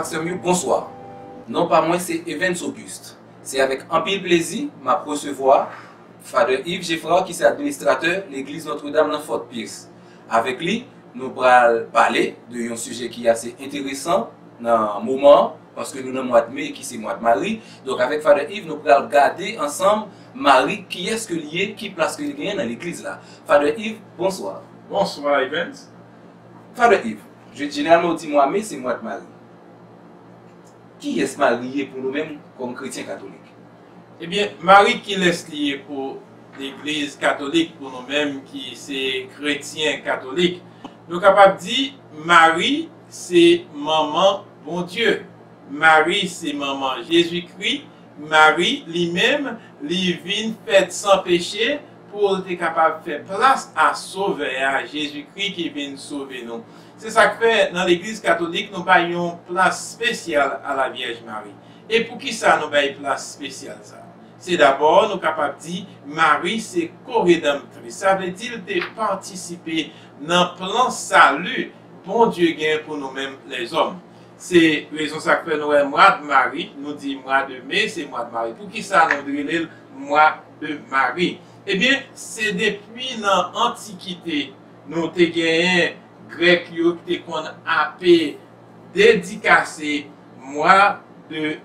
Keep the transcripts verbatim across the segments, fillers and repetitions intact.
Sè m yo, bonswa. Non pa mwen se Evens Auguste. Se avèk anpil plezi m ap resevwa Father Yves Geffrard ki se administratè legliz Notre Dame nan Fort Pierce. Avèk li, nou pral pale de yon sijè ki ase enteresan nan moman an, paske nou nan mwa de me ki se mwa de Mari. Donk avèk Father Yves, nou pral gade ansanm Mari, kiyès ke li ye, ki plas ke li genyen nan legliz la. Father Yves, bonswa. Bonswa, Evans. Father Yves, je- jeneralman ou di mwa me se mwa de Mari. Kiyès Mari ye pou nou menm kòm kretyen katolik? Ebyen, Mari kilès li ye pou legliz katolik, pou nou menm ki se kretyen katolik? Nou kapab di Mari se manman Bondye. Mari se manman Jezikri. Mari li menm, li vin fèt san peche pou l te kapab fè plas a Sovè a, Jezikri ki vin sove nou. Se sa k fè nan legliz katolik nou bay yon plas espesyal a la Vyèj Mari. E poukisa nou bay plas espesyal sa? Se dabò nou kapab di Mari se koredanmtris. Sa vle di l te patisipe nan plan sali Bondye gen pou nou menm lèzòm. Se rezon sa k fè nou wè mwa de Mari, nou di mwa de me se mwa de Mari. Poukisa nou rele l mwa de Mari? Ebyen, se depi nan antikite nou te genyen Grèk yo ki te konn ape dedikase mwa de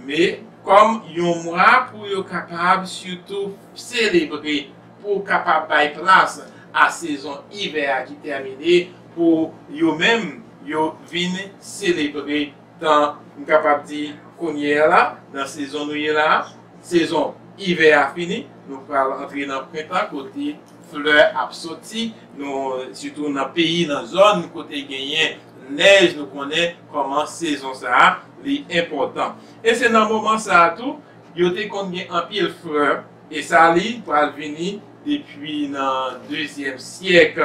me kòm yon mwa pou yo kapab sitou selebre, pou kapab bay plas a sezon ivè a ki tèmine, pou yo menm yo vin selebre tan, m kapab di, kounye a la, nan sezon nou ye la, sezon ivè a fini, nou pral antre nan prentan kote flè ap soti, nou sitou nan peyi, nan zòn kote genyen nèj, nou konnen kòman sezon sa a li enpòtan. E se nan moman sa a tou, yo te konn gen anpil flè, e sa li pral vini depi nan dezyèm syèk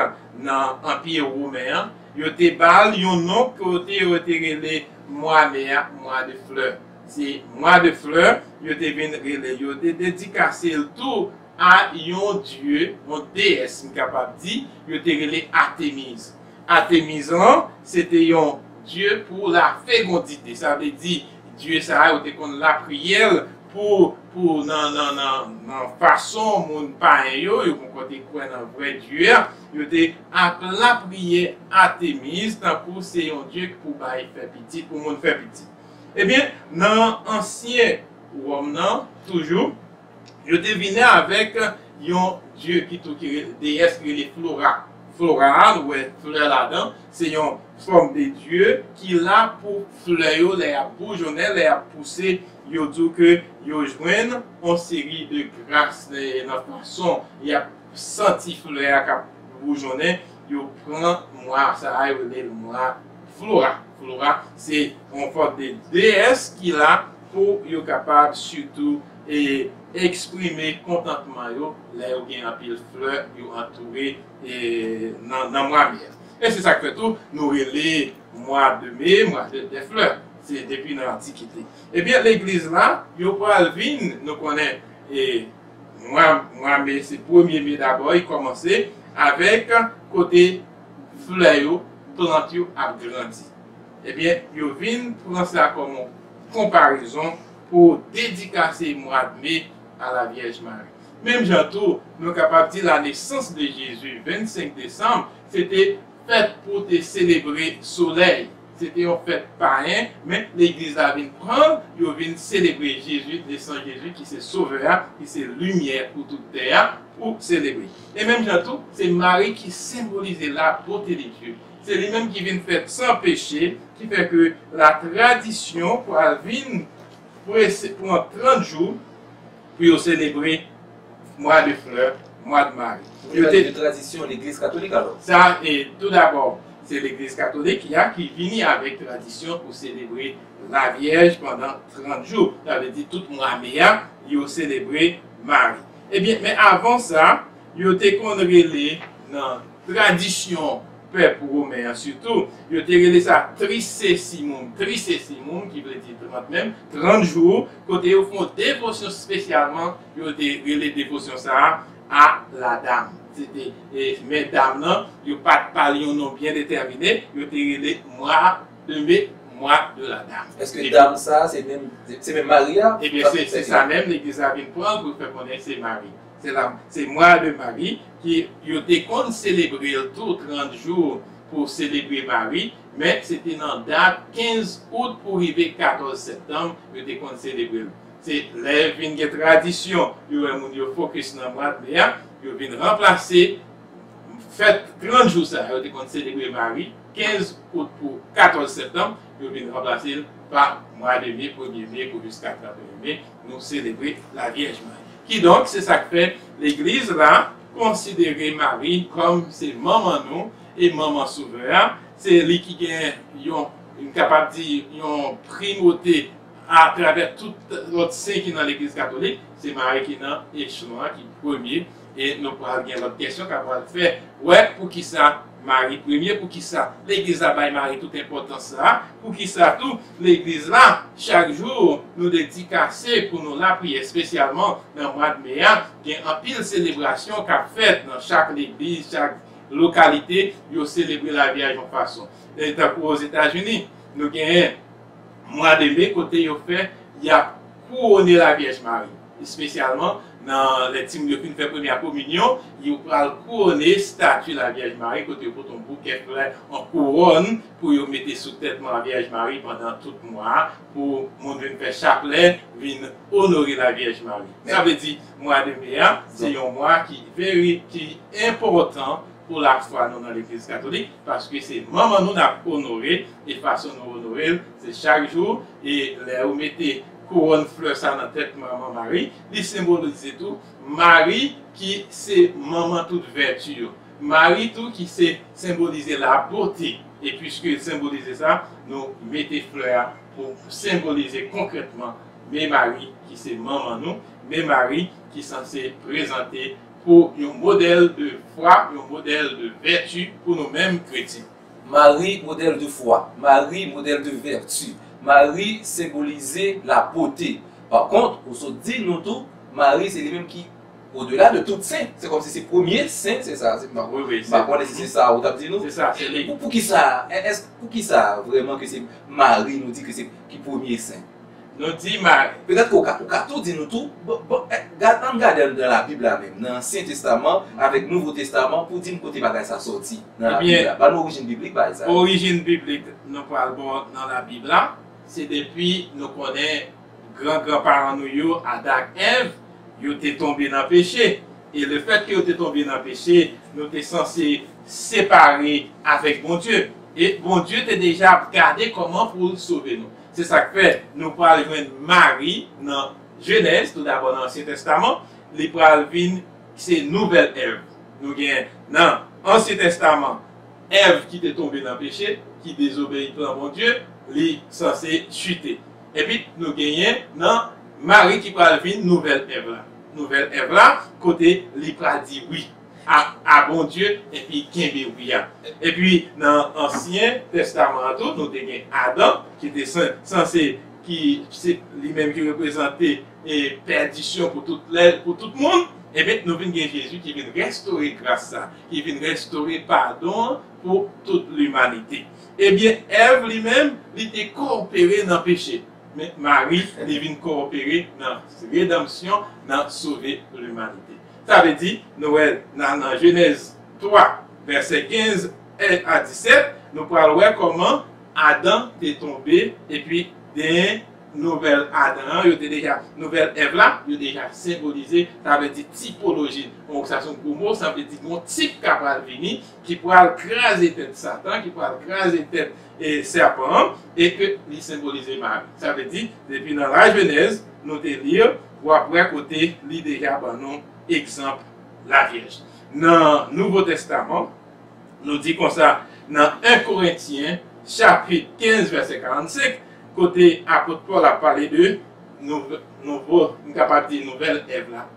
nan Anpi Women an. Yo te ba l yon non kote yo te rele mwa me a, mwa de flè. Se mwa de flè, yo te vin rele, yo te dedikase l tou a yon dye, yon deyès, m kapab di, yo te rele Atemiz. Atemiz lan, se te yon dye pou la fekondite. Sa vle di, dye sa a, yo te konn lapriyè l pou, pou nan, nan, nan, nan fason moun payen yo, yo poko te kwè nan vrè dye a, yo te ap lapriyè Atemiz tankou se yon dye ki pou bay fè pitit, pou moun fè pitit. Ebyen, nan ansyen Wòm nan, toujou, yo te vini avèk yon dye ki tou ki re- deyès ki rele Flora. Flora a, nou wè flè ladan, se yon fòm de dye ki la pou flè yo lè y ap boujonnen, lè y ap pouse, yo di w ke yo jwenn yon seri de gras eh, nan fason y ap santi flè a k ap boujonnen, yo pran mwa sa a, yo rele l mwa Flora. Flora, se yon fòm de deyès ki la pou yo kapab sitou e, eksprime kontantman yo lè yo gen anpil flè yo antoure e, nan, nan mwa me a. E se sa k fè tou nou rele mwa de me, mwa de, de flè. Se depi nan antikite. Ebyen, legliz la, yo pral vin, nou konnen, e, mwa, mwa me, se premye me dabò, li kòmanse avèk kote flè yo, plant yo ap grandi. Ebyen, yo vin pran sa kòm yon konparezon pou dedikase mwa de me a la Vyèj Mari. Menm jan tou, nou kapab di la nesans de Jezi, vennsenk desanm, se te fèt pou te selebre solèy. Se te yon fèt payen, men legliz la vin pran l, yo vin selebre Jezi, nesans Jezi, ki se Sovè a, ki se limyè pou tout tè a, pou selebre. E menm jan tou, se Mari ki senbolize la bote de Dye. Se li menm ki vin fèt san peche, ki fè ke la tradisyon pral vin prese- pran trant jou pou yo selebre mwa de flè, mwa de Mari. Ou te pale de tradisyon legliz katolik alò? Sa, e, tou dabò, se legliz katolik ya ki vini avèk tradisyon pou selebre la Vyèj pandan trant jou. Sa vle di tout mwa me a, yo selebre Mari. Ebyen, men avan sa, yo te konn rele nan tradisyon pèp women an sitou, yo te rele sa Tricesimum, Tricesimum, ki vle di trant menm, trant jou, kote yo fè yon devosyon espesyalman, yo te rele devosyon sa a a la dam. Se te e, mèt dam nan, yo pa t ba l yon non byen detèmine, yo te rele mwa de me, Mois de la Dame. Èske dam sa a se menm se menm Mari a? Ebyen, se se sa menm, legliz la vin pran l pou fè konnen se Mari. Se la, se Mois de Marie ki yo te konn selebre l tou trant jou pou selebre Mari, men se te nan dat kenz out pou rive katòz septanm yo te konn selebre l. Se lè vin gen tradisyon, yo wè moun yo fokis nan mwa de me a, yo vin ranplase fèt trant jou sa yo te konn selebre Mari, kenz out pou katòz septanm, yo vin ranplase l pa mwa de me, premye me pou jiska trant et un me, nou selebre Lavyèj Mari. Kidonk, se sa k fè legliz la konsidere Mari kòm se manman nou e manman Sovè a. Se li ki gen yon, m kapab di, yon primote atravè tout lòt sen ki nan legliz katolik. Se Mari ki nan echelon an, ki premye. E nou pral gen lòt kesyon k ap pral fè wè poukisa Mari premye, poukisa legliz la bay Mari tout enpòtans sa a, poukisa tou legliz la chak jou nou dedikase pou nou lapriyè, espesyalman nan mwa de me a, gen anpil selebrasyon k ap fèt nan chak legliz, chak lokalite, yo selebre Lavyèj yon fason. E tankou Ozetazini, nou genyen mwa de me kote yo fè, y ap kouwone Lavyèj Mari. Espesyalman nan lè timoun yo fin fè premyè kominyon, yo pral kouwone estati Lavyèj Mari kote yo pote yon bouke flè, yon kouwòn pou yo mete sou tèt Lavyèj Mari pandan tout mwa a, pou moun vin fè chaplè, vin onore Lavyèj Mari. Sa vle di, mwa de me a, se yon mwa ki very, ki enpòtan pou lafwa nou nan legliz katolik, paske se manman nou n ap onore, e fason nou onore l, se chak jou, e lè ou mete kouwòn flè sa nan tèt manman Mari, li senbolize tou Mari ki se manman tout vèti yo. Mari tou ki se senbolize labote. E piske l senbolize sa, nou mete flè a pou senbolize konkrètman men Mari ki se manman nou, men Mari ki sanse prezante pou yon modèl de fwa, yon modèl de vèti pou nou menm kretyen. Mari, modèl de fwa. Mari, modèl de vèti. Mari senbolize labote. Pa kont, ou sot di nou tou, Mari se li menm ki odela de tout sen. Se kòmsi se premye sen, se sa. Se pa, Wi, wi, m pa konnen si se sa ou t ap di nou. Se sa, se li. Pou, poukisa, èske, poukisa vrèman ke se Mari nou di ke se ki premye sen? Nou di Mari. Petèt ke ou ka, ou ka tou di nou tou, bon, bon, eh, gad, ann gade nan Labib la menm, nan Ansyen Testaman avèk Nouvo Testaman, pou di n kote bagay sa sòti nan Labib la. Ba nou orijin biblik bagay sa. Orijin biblik, nou pral ba w nan Labib la, se depi nou konnen gran gran paran nou yo, Adan ak Èv, yo te tonbe nan peche. E lefètke yo te tonbe nan peche, nou te sanse separe avèk Bondye. E Bondye te deja ap gade kòman pou l sove nou. Se sa k fè nou pral jwenn Mari nan Jenèz, toudabò nan Ansyen Testaman, li pral vin se nouvèl Èv. Nou gen nan Ansyen Testaman, Èv ki te tonbe nan peche, ki dezobeyi plan Bondye, li sanse chite. Epi nou genyen nan Mari ki pral vin nouvèl Èv la. Nouvèl Èv la, kote li pral di wi a, a Bondye, epi kenbe wi a. Epi nan Ansyen Testaman an tou, nou te gen Adan, ki te san, sanse, ki se li menm ki reprezante e pèdisyon pou tout lè, pou tout moun, ebyen, nou vin gen Jezi ki vin restore gras sa, ki vin restore padon an pou tout limanite. Ebyen, Èv li menm, li te kowopere nan peche. Men Mari, li vin kowopere nan redanmsyon, nan sove limanite. Sa vle di, nou wè nan, nan Jenèz twa, vèsè kenz a disèt, nou pral wè kòman Adan te tonbe, epi den nouvèl Adan an, yo te deja, nouvèl Èv la, yo deja senbolize, sa vle di tipoloji. Donk, sa se yon gwo mo, sa vle di yon tip k ap pral vini, ki pral kraze tèt Satan, ki pral kraze tèt e sèpan an, e ke li senbolize Mari. Sa vle di, depi nan Lajenèz, nou te li, w ap wè kote li deja ban nou egzanp Lavyèj. Nan Nouvo Testaman, nou di konsa, nan en Korentyen, chapit kenz, vèsè karannsenk, kote apot Pòl ap pale de nouv, nouvo, m kapab di nouvèl Èv la,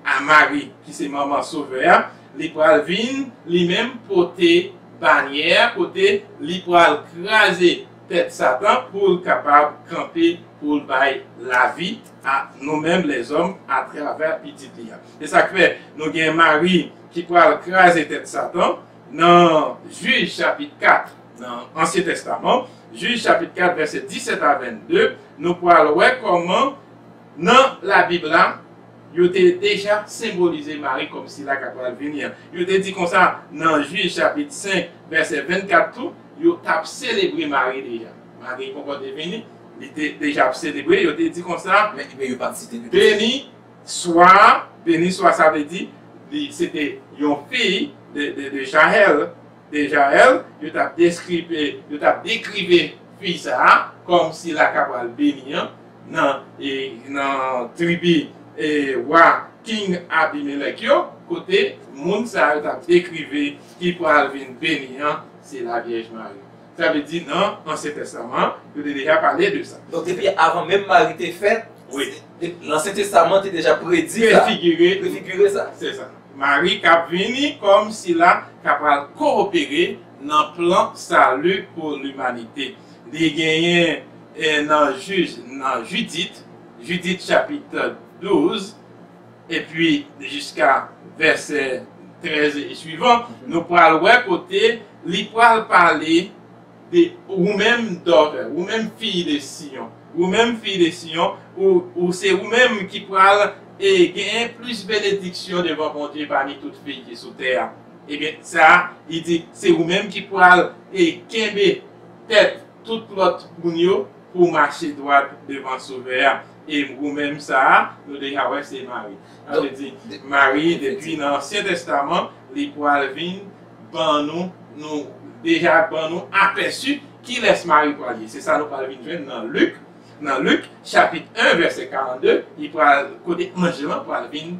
a Mari, ki se manman Sovè a, li pral vin, li menm, pote banyè a, kote li pral kraze tèt Satan pou l kapab kanpe, pou l bay lavi a nou menm lèzòm atravè pitit li a. Se sa k fè nou gen Mari ki pral kraze tèt Satan nan Jij chapit kat, Nan Ansyen Testaman, Jij chapit kat, vèsè disèt a vennde, nou pral wè kòman nan Labib la, yo te deja senbolize Mari kòm sila k ap pral vini an. Yo te di konsa nan Jij chapit senk, vèsè vennkat tou, yo t ap selebre Mari deja. Mari poko te vini, li te deja ap selebre, yo te di konsa, men, men yo pa t site li. Beni swa, beni swa, sa vle di, li, se te yon fi de, de, de Jahèl, de Jahèl, yo t ap deskrive, yo t ap dekrive fi sa a kòm sila k ap pral beni an nan, e, nan tribi, e, wa King Abimelèk yo, kote moun sa a yo t ap dekrive ki pral vin beni an, se Lavyèj Mari. Sa vle di, nan Ansyen Testaman, yo te deja pale de sa. Donk, depi avan menm Mari te fèt, wi, de- Ansyen Testaman te deja predi sa. Prefigire. Prefigire sa. Se sa. Mari k ap vini kòm sila k ap pral koopere nan plan sali pou limanite. Li genyen, eh, nan Jij, nan Jidit, Jidit chapit douz, epi jiska vèsè trèz e swivan, nou pral wè kote li pral pale de ou menm, daughter, ou menm fi de Siyon, ou menm fi de Siyon, ou, ou se ou menm ki pral, e, genyen plis benediksyon devan Bondye pami tout fi ki sou tè a. Ebyen, sa, li di, se ou menm ki pral, e, kenbe tèt tout lòt moun yo pou mache dwat devan Sovè a. E ou menm sa a, nou deja wè se Mari. Sa vle di, Mari, depi nan Ansyen Testaman, li pral vin ban nou, nou deja ban nou apèsi kilès Mari pral ye. Se sa nou pral vin jwenn nan Lik, nan Lik, chapit en, vèsè karannde, li pral, kote anj lan pral vin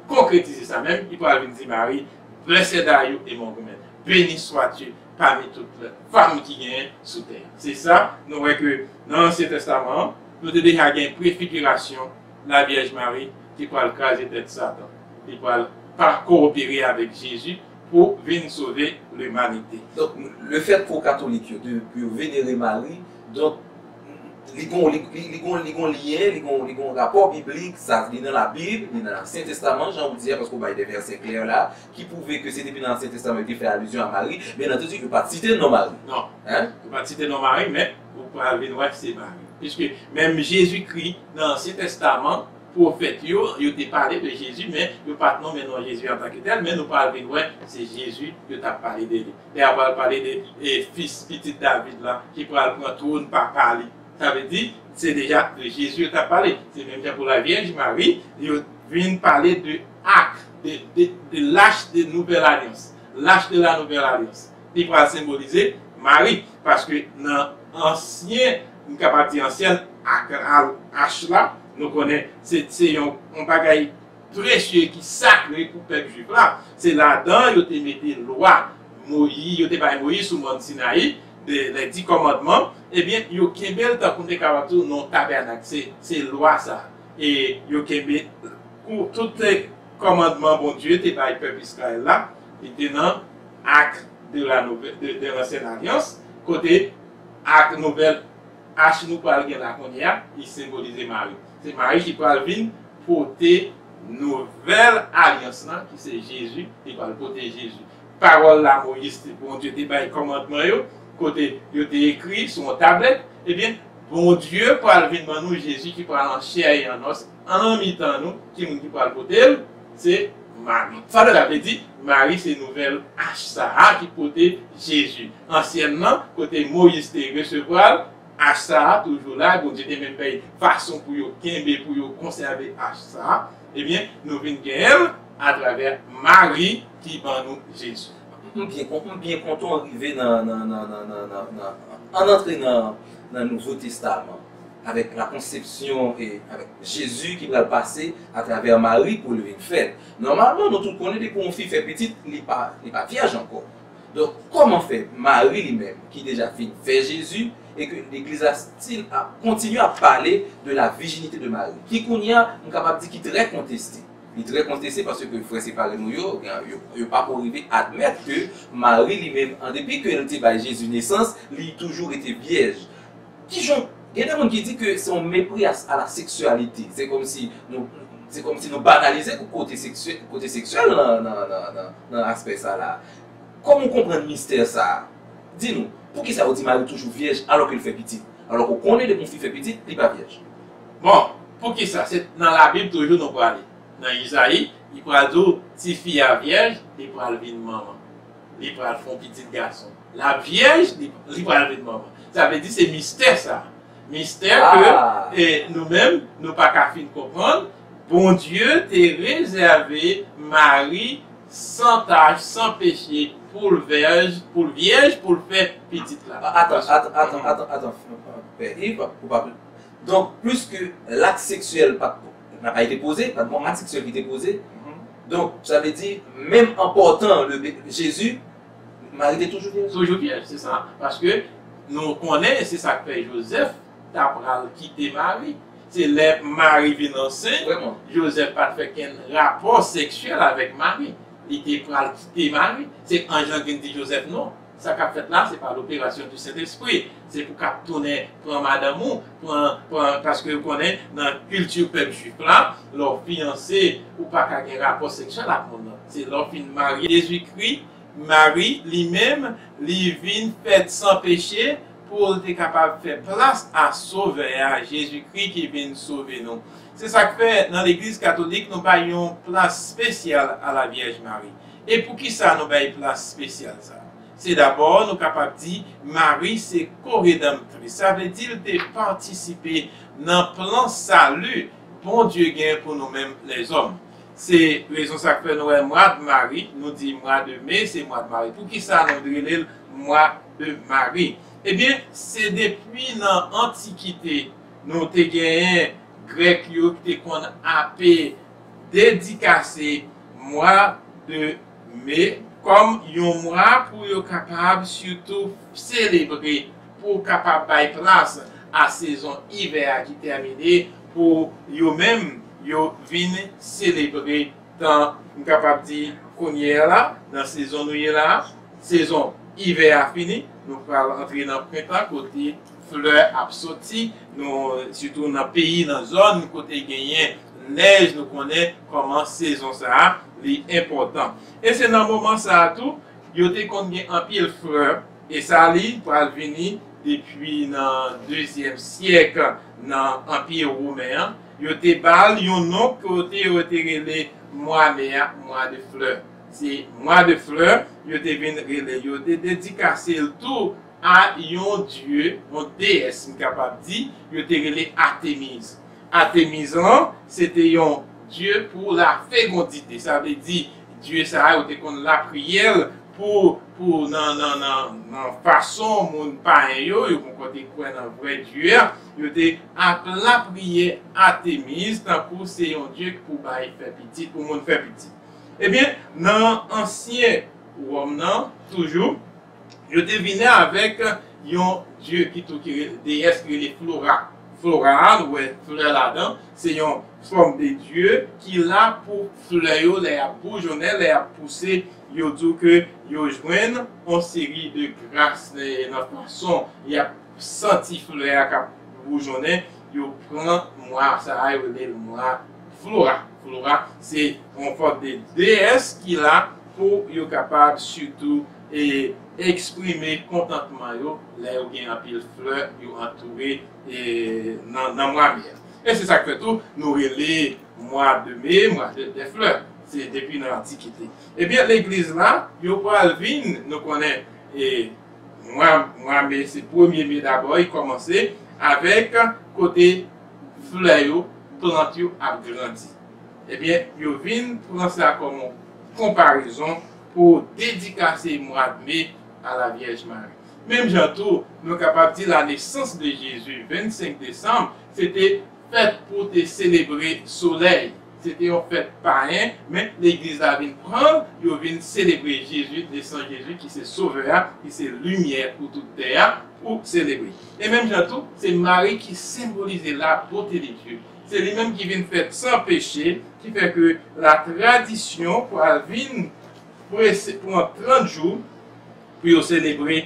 konkretize sa menm, li pral vin di Mari, Blessed are you among women. Béni sois-tu parmi toutes les femmes ki genyen sou tè. Se sa, nou wè ke nan Ansyen Testaman an, nou te deja gen prefigirasyon Lavyèj Mari ki pral kraze tèt Satan. Li pral pa koopere avèk Jezi pou vin sove limanite. Donk, le fèt pou katolik yo, de, pou yo venere Mari, donk, li gon, li, li, li gon, li gon lyen, li gon, li gon rapò biblik, sa, li nan Labib, li nan Ansyen Testaman, jan ou di a, paske ou bay de vèsè klè la, ki pwouve ke se depi nan Ansyen Testaman yo te fè alizyon a Mari, byen antandi, yo pa t site non Mari. Non. Hein? Yo pa t site non Mari, men ou pral vin wè se Mari. Piske menm Jezikri, nan Ansyen Testaman, pwofèt yo, yo te pale de Jezi, men yo pa t nonmen non Jezi antanke tèl, men nou pral vin wè se Jezi yo t ap pale de li. Lè y ap pral pale de, e, fis, pitit David la, ki pral pran twòn papa li. Sa vle di, se deja de Jezi yo t ap pale. Se menm jan pou Lavyèj Mari, yo vin pale de ak, de, de, de lach de nouvèl alyans. Lach de la nouvèl alyans. Li pral senbolize Mari, paske nan ansyen, nou kapab di ansyèn ak, ach la, nou konnen se, se yon, yon bagay presye ki sakre pou pèp jwif la. Se ladan yo te mete lwa Moyiz, yo te bay Moyiz sou mòn Sinayi, de, les dix commandements, ebyen, yo kenbe l tankou n te kapab di w nan tabènak. Se, se lwa sa. E yo kenbe kou-, tout kòmandman Bondye te bay pèp Izrayèl la, li te nan ak de la nouvè-, de, de l'ancienne alliance, kote ak nouvèl ach nou pral gen la kounye a, li senbolize Mari. Se Mari ki pral vin pote nouvèl alyans lan, ki se Jezi, li pral pote Jezi. Pawòl la, Moyiz te, Bondye te bay kòmandman yo, kote yo te ekri sou yon tablèt, ebyen, Bondye pral vin ban nou Jezi ki pral an chè e an os, an mitan nou, ki moun ki pral pote l? Se Mari. Sa vle di, Mari se nouvèl ach sa a ki pote Jezi. Ansyèn nan, kote Moyiz te resevwa l, ach sa a toujou la, Bondye te menm bay fason pou yo kenbe, pou yo konsève ach sa a. Ebyen, nou vin genyen l atravè Mari ki ban nou Jezi. M byen kon-, m byen kontan w rive nan, nan, nan, an antre nan, nan Nouvo Testaman, avèk la konsepsyon e avèk Jezi ki pral pase atravè Mari pou l vin fèt. Nòmalman, nou tout konnen depi yon fi fè pitit, li pa, li pa vyèj ankò. Donk, kòman fè Mari li menm, ki deja fin fè Jezi, e ke legliz la still ap kontinye ap pale de la vijinite de Mari, ki kounye a, m kapab di ki trè konteste. Li trè konteste paske frè separe nou yo, yo, yo pako rive admèt ke Mari li menm, an depi ke l te bay Jezi nesans, li toujou rete vyèj. Kijan, gen de moun ki di ke se yon mepri a, a la seksyalite. Se kòmsi nou, se kòmsi nou banalize kote seksye-, kote seksyèl nan, nan, nan, nan, nan aspè sa la. Kòman w konprann mistè sa a? Di nou, Poukisa yo di Mari toujou vyèj alò ke l fè pitit? Alò ke w konnen depi yon fi fè pitit, li pa vyèj. Bon, poukisa? Se nan Labib toujou nou prale. Nan Izayi, li pral di w, tifi a vyèj, li pral vin manman. Li pral fè yon pitit gason. L ap vyèj, li, li pral vin manman. Sa vle di se mistè sa. Mistè ke e, nou menm, nou pa ka fin konprann. Bondye te rezève Mari san tach, san peche, pou l vyèj, pou l vyèj, pou l fè pitit la. Atan, atan, atan, atan, atan, Pè Iv, ou pa. Donk, pliske lak seksyèl pa t, nan pa te poze, pa t gon ak seksyèl ki te poze. Donk, sa vle di, menm an pòtan le, Jezi, Mari te toujou vyèj. Toujou vyèj, se sa. Paske nou konnen se sa k fè Jozèf ta pral kite Mari. Se lè Mari vin ansent, Jozèf pa t fè kenn rapò seksyèl avèk Mari. Li te pral kite Mari. Se anj lan ki vin di Jozèf non. Sa k ap fèt la, se pa loperasyon di Sentespri. Se pou k ap tounen pran madanm ou, pran, pran, paske ou konnen nan kilti pèp jwif la, lè w fiyanse, ou pa ka gen rapò seksyèl ak moun nan. Se lè w fin marye. Jezikri, Mari, li menm, li vin fèt san peche pou l te kapab fè plas a Sovè a, Jezikri ki vin sove nou. Se sa k fè nan Legliz Katolik nou bay yon plas espesyal a la Vyèj Mari. E poukisa nou bay plas espesyal sa? Se dabò nou kapab di Mari se koredanmtris. Sa vle di l te patisipe nan plan sali Bondye gen pou nou menm lèzòm. Se rezon sa k fè nou wè mwa de Mari, nou di mwa de me se mwa de Mari. Poukisa nou rele l mwa de Mari? Ebyen, se depi nan antikite nou te genyen Grèk yo ki te konn ape dedikase mwa de me kòm yon mwa pou yo kapab sitou selebre, pou kapab bay plas a sezon ivè a ki tèmine, pou yo menm yo vin selebre tan, m kapab di, kounye a la, nan sezon nou ye la, sezon ivè a fini, nou pral antre nan prentan kote flè ap soti, nou, sitou nan peyi, nan zòn kote genyen nèj, nou konnen kòman sezon sa a, li enpòtan. E se nan moman sa a tou, yo te konn gen anpil flè, e sa li pral vini depi nan dezyèm syèk nan Anpi Women an. Yo te ba l yon non kote yo te rele mwa me a, mwa de flè. Se mwa de flè, yo te vin rele, yo te dedikase l tou a yon dye, yon deyès, m kapab di, yo te rele Atemiz. Atemiz lan, se te yon dye pou lafegondite. Sa vle di, dye sa a, yo te konn lapriyè l pou, pou nan, nan, nan, nan fason moun payen yo, yo poko te kwè nan vrè dye a, yo te ap lapriyè Atemiz tankou se yon dye ki pou bay fè pitit, pou moun fè pitit. Ebyen, nan ansyen Wòm nan, toujou, yo te vini avèk yon dye ki tou ki rele, deyès ki rele Flora. Flora a, nou wè flè ladan, se yon fòm de dye ki la pou flè yo lè y ap boujonnen, lè y ap pouse, yo di w ke yo jwenn yon seri de gras nan fason y ap santi flè a k ap boujonnen, yo pran mwa sa a, yo rele l mwa Flora. Flora se yon fòm de deyès ki la pou yo kapab sitou e eksprime kontantman yo lè yo gen anpil flè yo antoure e nan, nan mwa me a. E se sa k fè tou nou rele mwa de me, mwa de, de flè. Se depi nan antikite. Ebyen, legliz la, yo pral vin, nou konnen, e mwa, mwa me, se premye me dabò, li kòmanse avèk kote flè yo, plant yo ap grandi. Ebyen, yo vin pran sa kòm yon konparezon pou dedikase mwa de me a la Vyèj Mari. Menm jan tou, nou kapab di la nesans de Jezi, vennsenk desanm, se te fèt pou te selebre solèy. Se te yon fèt payen, men legliz la vin pran l, yo vin selebre Jezi, nesans Jezi, ki se Sovè a, ki se limyè pou tout tè a, pou selebre. E menm jan tou, se Mari ki senbolize la beauté de Dieu. Se li menm ki vin fèt san peche, ki fè ke la tradisyon pral vin prese, pran trant jou pou yo selebre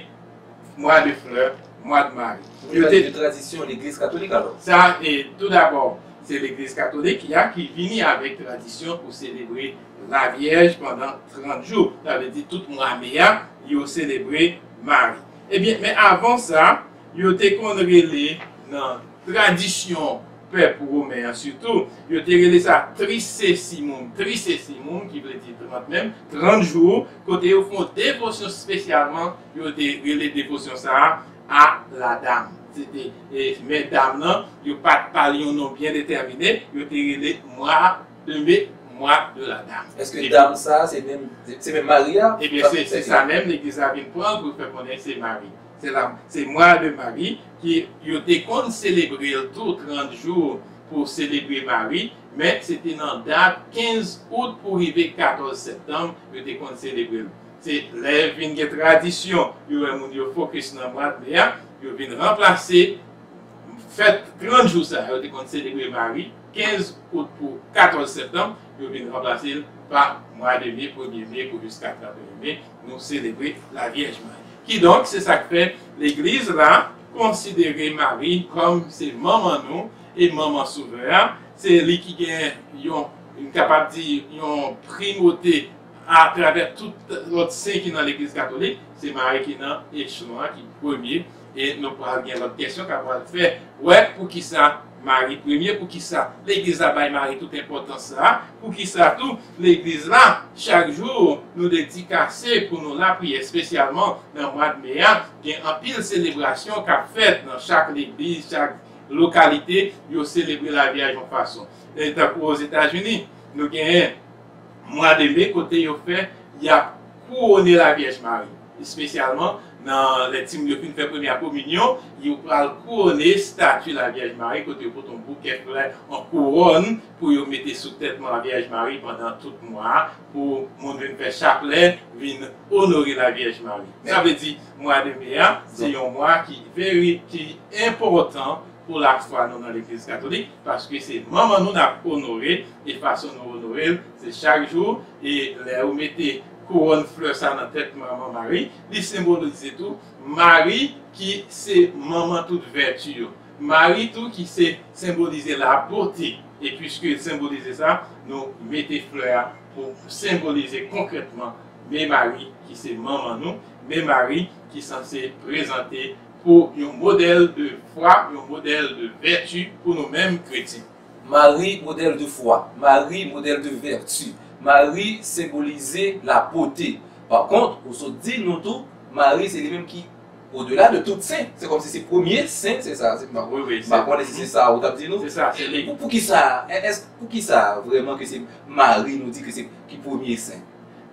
mwa de flè, mwa de Mari. Ou te pale de tradisyon legliz katolik alò? Sa, e, tou dabò, se legliz katolik ya ki vini avèk tradisyon pou selebre la Vyèj pandan trant jou. Sa vle di tout mwa me a, yo selebre Mari. Ebyen, men avan sa, yo te konn rele nan tradisyon pèp women an sitou, yo te rele sa Tricessimum, Tricessimum, ki vle di trant menm, trant jou, kote yo fè yon devosyon espesyalman, yo te rele devosyon sa a a la dam. Se te e, men dam nan, yo pa t ba li yon non byen detèmine, yo te rele mwa de me, mwa de la dam. Èske dam sa, se menm, se, se menm Mari a? Ebyen, se, se sa menm, legliz la vin pran l pou fè konnen se Mari. Se la, se mwa de Mari ki yo te konn selebre l tou trant jou pou selebre Mari, men se te nan dat kenz out pou rive katòz septanm yo te konn selebre l. Se lè vin gen tradisyon, yo wè moun yo fokis nan mwa de me a, yo vin ranplase fèt trant jou sa a, yo te konn selebre Mari, kenz out pou katòz septanm, yo vin ranplase l pa mwa de me, premye me pou jiska trant et un me, nou selebre Lavyèj Mari. Kidonk, se sa k fè legliz la konsidere Mari kòm se manman nou e manman Sovè a. Se li ki gen yon, m kapab di, yon primote atravè tout lòt sen ki nan legliz katolik. Se Mari ki nan echelon an, ki premye. E nou pral gen lòt kesyon k ap pral fè wè poukisa Mari premye, poukisa legliz la bay Mari tout enpòtans sa a, poukisa tou legliz la, chak jou, nou dedikase pou nou lapriyè, espesyalman nan mwa de me a, gen anpil selebrasyon k ap fèt nan chak legliz, chak lokalite, yo selebre Lavyèj yon fason. E tankou Ozetazini, nou genyen mwa de me kote yo fè, y ap kouwone Lavyèj Mari. Espesyalman, nan lè timoun yo fin fè premyè kominyon, yo pral kouwone estati Lavyèj Mari, kote yo pote yon boukè flè, yon kouwòn, pou yo mete sou tèt Lavyèj Mari pandan tout mwa a, pou moun vin fè chaplè, vin onore Lavyèj Mari. Sa vle di, mwa de me a, se yon mwa ki very, ki enpòtan pou lafwa nou nan legliz katolik, paske se manman nou n ap onore, e fason nou onore l, se chak jou, e lè ou mete kouwòn flè sa nan tèt manman Mari, li senbolize tou Mari ki se manman tout vèti yo. Mari tou ki se senbolize labote. E piske l senbolize sa, nou mete flè a pou senbolize konkrètman men Mari ki se manman nou, men Mari ki sanse prezante pou yon modèl de fwa, yon modèl de vèti pou nou menm kretyen. Mari, modèl de fwa. Mari, modèl de vèti. Mari senbolize labote. Pa kont, ou sot di nou tou, Mari se li menm ki odela de tout sen. Se kòmsi se premye sen, se sa. Se, m pa, wi, wi, m pa konnen si se sa ou t ap di nou. Se sa, se li. Pou, poukisa, è-, èske, poukisa vrèman ke se Mari nou di ke se ki premye sen?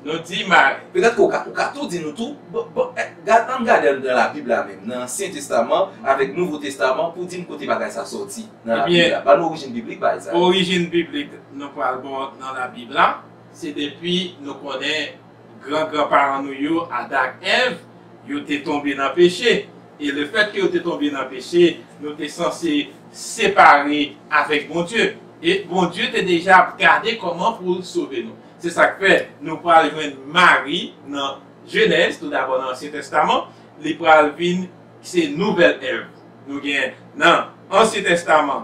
Nou di Mari. Petèt ke ou ka, ou ka tou di nou tou, bon, bon, eh, gad, ann gade nan Labib la menm, nan Ansyen Testaman avèk Nouvo Testaman, pou di n kote bagay sa sòti nan Labib la. Ba nou orijin biblik bagay sa. Orijin biblik, nou pral ba w nan Labib la, se depi nou konnen gran gran paran nou yo, Adan ak Èv, yo te tonbe nan peche. E lefètke yo te tonbe nan peche, nou te sanse separe avèk Bondye. E Bondye te deja ap gade kòman pou l sove nou. Se sa k fè nou pral jwenn Mari nan Jenèz, toudabò nan Ansyen Testaman, li pral vin se nouvèl Èv. Nou gen nan Ansyen Testaman,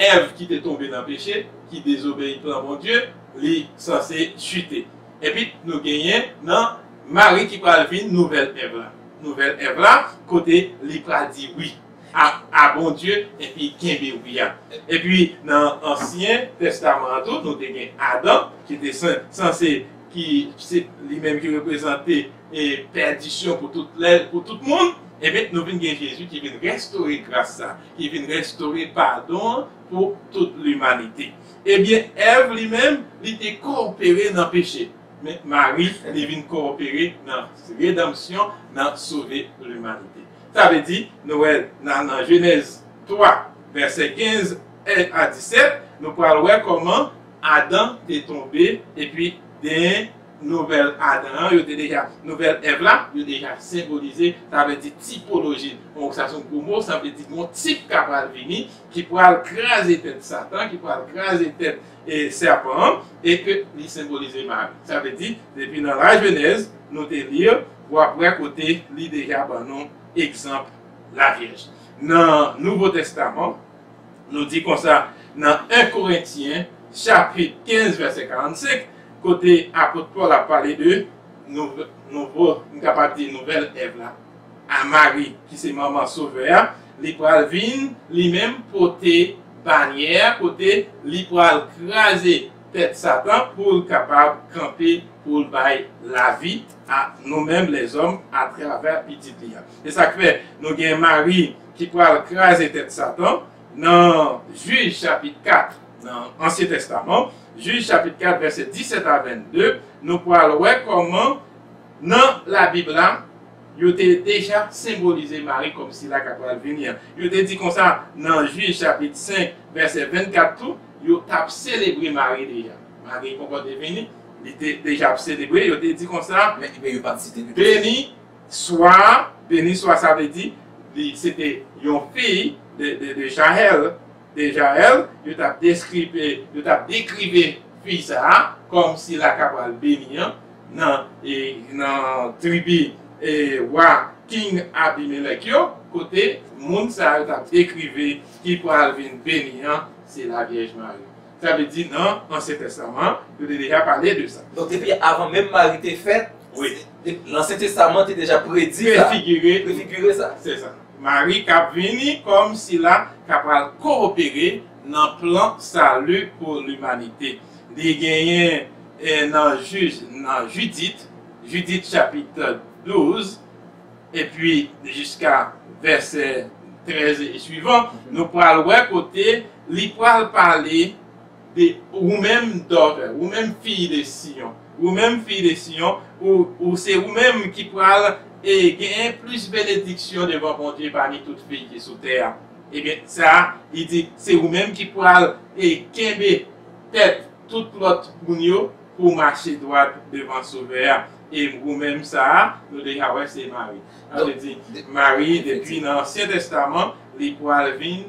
Èv ki te tonbe nan peche, ki dezobeyi plan Bondye, li sanse chite. Epi nou genyen nan Mari ki pral vin nouvèl Èv la. Nouvèl Èv la, kote li pral di wi a, a Bondye, epi kenbe wi a. Epi nan Ansyen Testaman an tou, nou te gen Adan, ki te san-, sanse, ki se li menm ki reprezante e pèdisyon pou tout lè, pou tout moun, ebyen, nou vin gen Jezi ki vin restore gras sa, ki vin restore padon an pou tout limanite. Ebyen, Èv li menm, li te kowopere nan peche. Men Mari, li vin kowopere nan redanmsyon, nan sove limanite. Sa vle di, nou wè nan, nan Jenèz twa, vèsè kenz a disèt, nou pral wè kòman Adan te tonbe, epi den nouvèl Adan an, yo te deja, nouvèl Èv la, yo deja senbolize, sa vle di tipoloji. Bon, sa se yon gwo mo, sa vle di yon tip k ap pral vini, ki pral kraze tèt Satan, ki pral kraze tèt, e, sèpan an, e ke li senbolize Mari. Sa vle di, depi nan Lajenèz, nou te li, w ap wè kote li deja ban nou egzanp Lavyèj. Nan Nouvo Testaman, nou di konsa, nan en Korentyen, chapit kenz, vèsè karannsenk, kote apot Pòl ap pale de nouv-, nouvo, m kapab di nouvèl Èv la. a Mari, ki se manman Sovè a, li pral vin, li menm, pote banyè a, kote li pral kraze tèt Satan pou l kapab kanpe, pou l bay lavi a nou menm lèzòm atravè pitit li a. Se sa k fè nou gen Mari ki pral kraze tèt Satan nan Jij chapit kat, nan Ansyen Tèstaman, Jij chapit kat, vèsè disèt a vennde, nou pral wè kòman nan Labib la, yo te deja senbolize Mari kòm sila k ap pral vini an. Yo te di konsa nan Jij chapit senk, vèsè vennkat tou, yo t ap selebre Mari deja. Mari poko te vini, li te deja ap selebre, yo te di konsa, men, men yo pa t site li. Beni swa, beni swa, sa vle di, li se te yon fi de, de, de Jahèl, de Jahèl, yo t ap deskrive, yo t ap dekrive fi sa a kòm sila k ap pral beni an nan, e, nan tribi, e, wa King Abimelèk yo, kote moun sa a yo t ap dekrive ki pral vin beni an, se Lavyèj Mari. Sa vle di, nan Ansyen Tèstaman, yo te deja pale de sa. Donk, depi avan menm Mari te fèt, wi, de- Ansyen Tèstaman te deja predi sa. Prefigire. Prefigire sa. Se sa. Mari k ap vini kòm sila k ap pral koopere nan plan sali pou limanite. Li genyen, eh, nan Jij, nan Jidit, Jidit chapit douz, epi jiska vèsè trèz e swivan, nou pral wè kote li pral pale de ou menm daughter, ou menm fi de Siyon, ou menm fi de Siyon, ou, ou se ou menm ki pral, e, genyen plis benediksyon devan Bondye pami tout fi ki sou tè a. Ebyen, sa, li di, se ou menm ki pral, e, kenbe tèt tout lòt moun yo pou w mache dwat devan Sovè a. E ou menm sa a, nou deja wè se Mari. Sa vle di, Mari, depi nan Ansyen Tèstaman, li pral vin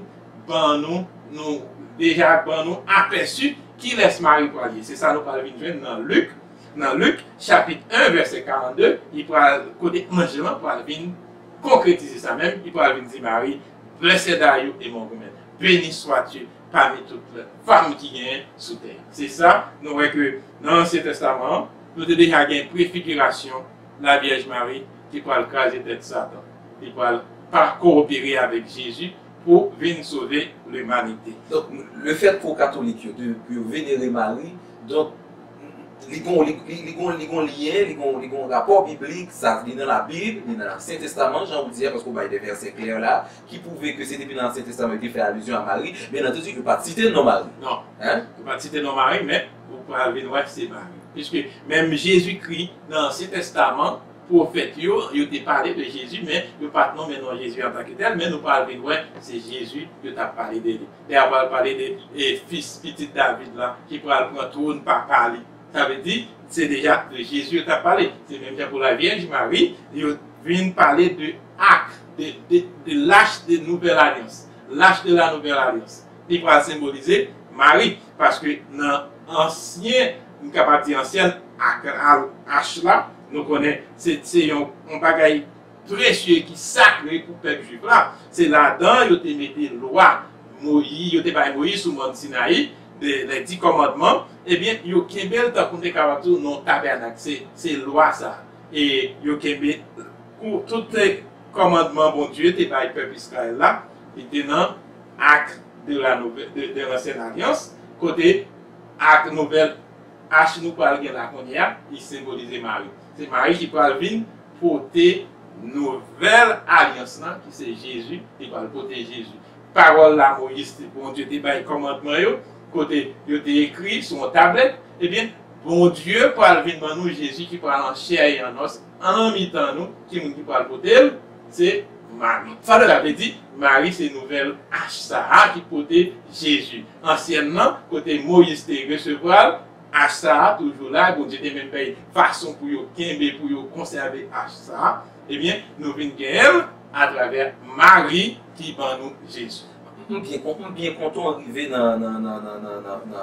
ban nou, nou deja ban nou apèsi kilès Mari pral ye. Se sa nou pral vin jwenn nan Lik, nan Lik, chapit en, vèsè karannde, li pral, kote anj lan pral vin konkretize sa menm, li pral vin di Mari, Blessed are you among women. Béni sois-tu parmi toutes les femmes ki genyen sou tè. Se sa, nou wè ke nan Ansyen Tèstaman an, nou te deja gen prefigirasyon Lavyèj Mari ki pral kraze tèt Satan. Li pral pa koopere avèk Jezi pou vin sove limanite. Donk, le fèt pou katolik yo, de, pou yo venere Mari, donk, li gon, li, li, li gon, li gon lyen, li gon, li gon rapò biblik, sa, li nan Labib, li nan Ansyen Tèstaman, jan ou di a, paske ou bay de vèsè klè la, ki pwouve ke se depi nan Ansyen Tèstaman yo te fè alizyon a Mari. Byen antandi, yo pa t site non Mari. Non. Hein? Yo pa t site non Mari, men ou pral vin wè se Mari. Piske menm Jezikri, nan Ansyen Tèstaman, pwofèt yo, yo te pale de Jezi, men yo pa t nonmen non Jezi antanke tèl, men nou pral vin wè se Jezi yo t ap pale de li. Lè y ap pral pale de, e, fis, pitit David la, ki pral pran twòn papa li. Sa vle di, se deja de Jezi yo t ap pale. Se menm jan pou Lavyèj Mari, yo vin pale de ak, de, de, de lach de nouvèl alyans. Lach de la nouvèl alyans. Li pral senbolize Mari, paske nan ansyen, m kapab di ansyèn ak, ach la, nou konnen se, se yon, yon bagay presye ki sakre pou pèp jwif la. Se ladan yo te mete lwa Moyiz, yo te bay Moyiz sou mòn Sinayi, de, les dix commandements, ebyen, yo kenbe l tankou m te kapab di w nan tabènak. Se, se lwa sa. E yo kenbe kou-, tout kòmandman Bondye te bay pèp Izrayèl la, li te nan ak de la nouve-, de, de l'ancienne alliance, kote ak nouvèl ach nou pral gen la kounye a, li senbolize Mari. Se Mari ki pral vin pote nouvèl alyans lan, ki se Jezi, li pral pote Jezi. Pawòl la, Moyiz te, Bondye te bay kòmandman yo, kote yo te ekri sou yon tablèt, ebyen, Bondye pral vin ban nou Jezi ki pral an chè e an os, an mitan nou, ki moun ki pral pote l? Se Mari. Sa vle di, Mari se nouvèl ach sa a ki pote Jezi. Ansyèn nan, kote Moyiz te resevwa l, ach sa a toujou la, Bondye te menm bay fason pou yo kenbe, pou yo konsève ach sa a. Ebyen, nou vin genyen l atravè Mari ki ban nou Jezi. M byen kon-, m byen kontan rive nan, nan, nan,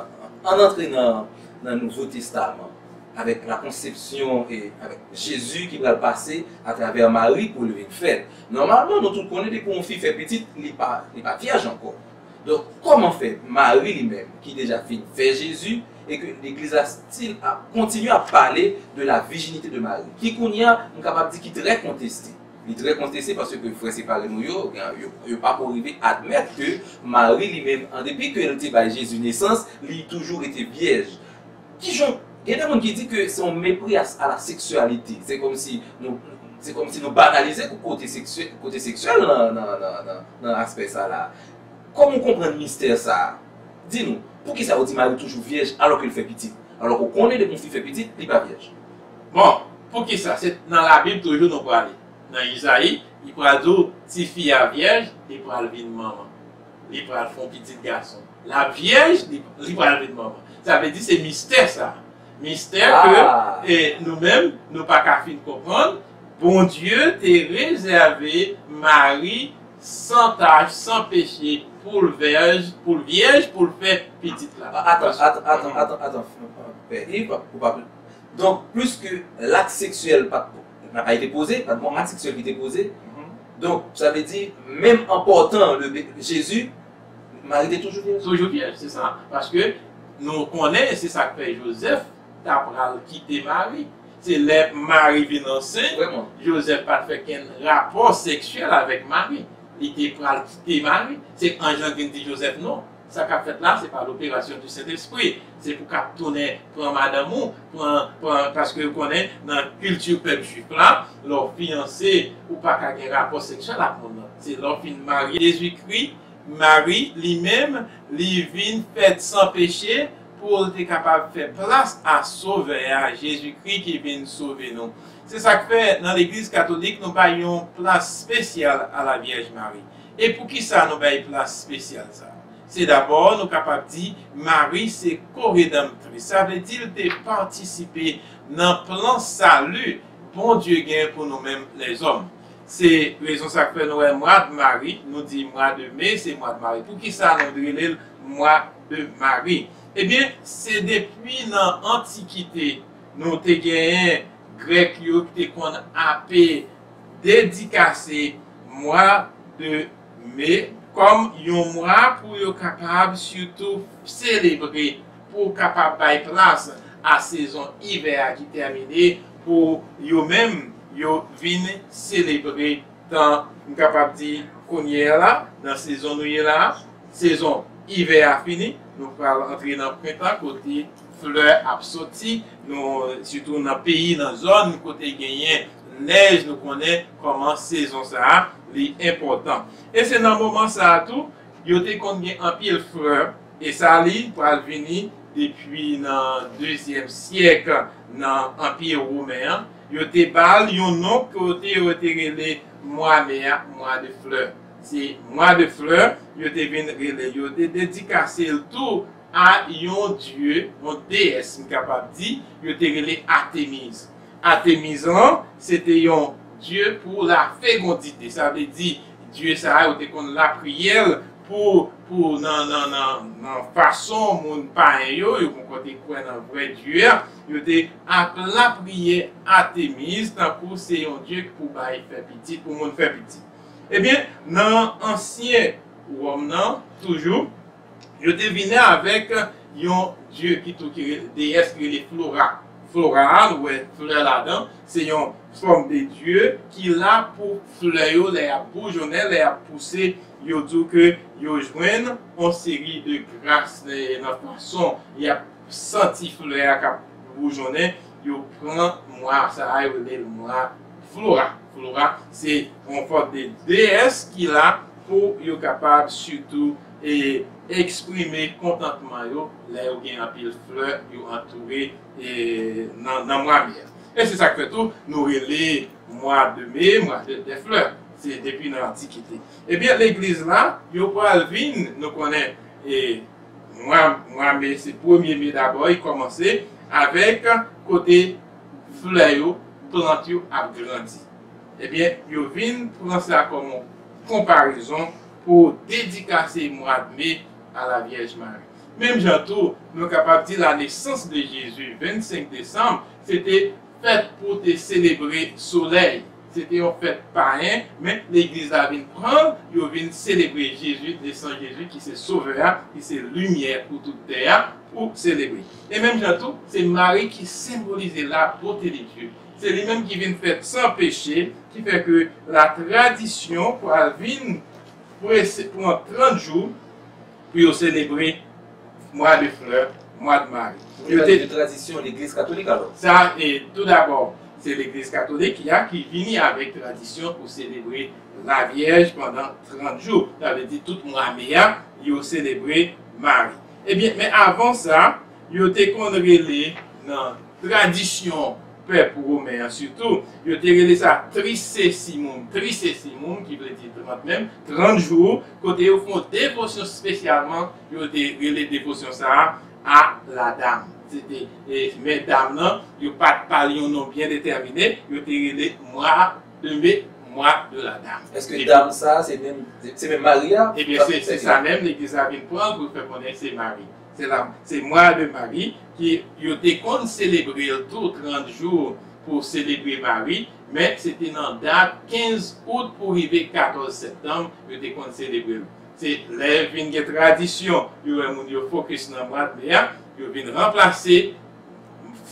an antre nan, nan Nouvo Testaman, avèk la konsepsyon e avèk Jezi ki pral pase atravè Mari pou l vin fèt. Nòmalman, nou tout konnen depi yon fi fè pitit, li pa, li pa vyèj ankò. Donk, kòman fè Mari li menm, ki deja fin fè Jezi, e ke legliz la still ap kontinye ap pale de la vijinite de Mari, ki kounye a, m kapab di ki trè konteste. Li trè konteste paske frè separe nou yo, yo, yo pa ko rive admèt ke Mari li menm, an depi ke l te bay Jezi nesans, li toujou rete vyèj. Kijan, gen de moun ki di ke se yon mepri a, a la seksyalite. Se kòmsi nou, se kòmsi nou banalize kote seksyè, kote seksyèl nan, nan, nan, nan, nan aspè sa la. Kòman w konprann mistè sa a? Di nou, poukisa yo di Mari toujou vyèj alò ke l fè pitit? Alò ke w konnen depi yon fi fè pitit, li pa vyèj. Bon, poukisa? Se nan Labib toujou nou prale. Nan Izayi, li pral di w, tifi a vyèj, li pral vin manman. Li pral fè yon pitit gason. L ap vyèj, li, li pral vin manman. Sa vle di se mistè sa. Mistè ke e, nou menm, nou pa ka fin konprann. Bondye te rezève Mari san tach, san peche, pou l vyèj, pou l vyèj, pou l fè pitit la. Atan, atan, atan, atan, atan, Pè Iv, ou pa. Donk, pliske lak seksyèl pa t, pa t poze, pa t gen ak seksyèl ki te poze. Donk, sa vle di, menm an pòtan le, Jezi, Mari te toujou vyèj. Toujou vyèj, se sa. Paske nou konnen se sa k fè Jozèf ta pral kite Mari. Se lè Mari vin ansent, Jozèf pa t fè kenn rapò seksyèl avèk Mari. Li te pral kite Mari. Se anj lan vin di Jozèf non. Sa k ap fèt la, se pa loperasyon di Sentespri. Se pou k ap tounen pran madanm ou, pran, pran, paske ou konnen nan kilti pèp jwif la, lè w fiyanse, ou pa ka gen rapò seksyèl ak moun nan. Se lè w fin marye. Jezikri, Mari, li menm, li vin fèt san peche pou l te kapab fè plas a Sovè a, Jezikri ki vin sove nou. Se sa k fè nan Legliz Katolik nou bay yon plas espesyal a la Vyèj Mari. E poukisa nou bay plas espesyal sa? Se dabò nou kapab di Mari se koredanmtris. Sa vle di l te patisipe nan plan sali Bondye gen pou nou menm lèzòm. Se rezon sa k fè nou wè mwa de Mari, nou di mwa de me se mwa de Mari. Poukisa nou rele l mwa de Mari? Ebyen, se depi nan antikite nou te genyen Grèk yo ki te konn ape dedikase mwa de me kòm yon mwa pou yo kapab sitou selebre, pou kapab bay plas a sezon ivè a ki tèmine, pou yo menm yo vin selebre tan, m kapab di, kounye a la, nan sezon nou ye la, sezon ivè a fini, nou pral antre nan prentan kote flè ap soti, nou, sitou nan peyi, nan zòn kote genyen nèj, nou konnen kòman sezon sa a, li enpòtan. E se nan moman sa a tou, yo te konn gen anpil flè, e sa li pral vini depi nan dezyèm syèk nan Anpi Women an. Yo te ba l yon non kote yo te rele mwa me a, mwa de flè. Se mwa de flè, yo te vin rele l. Yo te dedikase l tou a yon dye, yon deyès, m kapab di, yo te rele Atemiz. Atemiz lan, se te yon dye pou lafegondite. Sa vle di, dye sa a, yo te konn lapriyè l pou, pou nan, nan, nan, nan fason moun payen yo, yo poko te kwè nan vrè dye a, yo te ap lapriyè Atemiz tankou se yon dye ki pou bay fè pitit, pou moun fè pitit. Ebyen, nan ansyen Wòm nan, toujou, yo te vini avèk yon dye ki tou ki rele, deyès ki rele Flora. Flora a, nou wè flè ladan, se yon fòm de dye ki la pou flè yo lè y ap boujonnen, lè y ap pouse, yo di w ke yo jwenn yon seri de gras nan fason y ap santi flè a k ap boujonnen, yo pran mwa sa a, yo rele l mwa Flora. Flora, se yon fòm de deyès ki la pou yo kapab sitou e eksprime kontantman yo lè yo gen anpil flè yo antoure e nan, nan mwa me a. E se sa k fè tou nou rele mwa de me, mwa de, de flè. Se depi nan antikite. Ebyen, legliz la, yo pral vin, nou konnen, e mwa, mwa me, se premye me dabò, li kòmanse avèk kote flè yo, plant yo ap grandi. Ebyen, yo vin pran sa kòm yon konparezon pou dedikase mwa de me a la Vyèj Mari. Menm jan tou, nou kapab di la nesans de Jezi, vennsenk desanm, se te fèt pou te selebre solèy. Se te yon fèt payen, men legliz la vin pran l, yo vin selebre Jezi, nesans Jezi ki se Sovè a, ki se limyè pou tout tè a, pou selebre. E menm jan tou, se Mari ki senbolize labote de Dye. Se li menm ki vin fèt san peche, ki fè ke latradisyon pral vin prese, pran trant jou pou yo selebre mwa de flè, mwa de Mari. Yo te tradisyon legliz katolik alò. Sa, e, tou dabò, se legliz katolik ki a, ki vini avèk tradisyon pou selebre Lavyèj pandan trant jou. Sa vle di tout mwa me a, yo selebre Mari. Ebyen, men avan sa, yo te konn rele nan tradisyon pèp women an sitou, yo te rele sa Tricesimum, Tricesimum, ki vle di trant menm, trant jou, kote yo fè yon devosyon espesyalman, yo te rele devosyon sa a a la dam. Se te, e, men dam nan, yo pa t ba l yon non byen detèmine, yo te rele mwa de me, mwa de la dam. Èske dam sa a se menm, se, se menm Mari a? Ebyen, se, se sa menm, legliz la vin pran pou fè konnen se Mari. Se la, se mwa de Mari ki yo te konn selebre l tou trant jou pou selebre Mari, men se te nan dat kenz out pou rive katòz septanm yo te konn selebre l. Se lè vin gen tradisyon, yo wè moun yo fokis nan mwa de me a, yo vin ranplase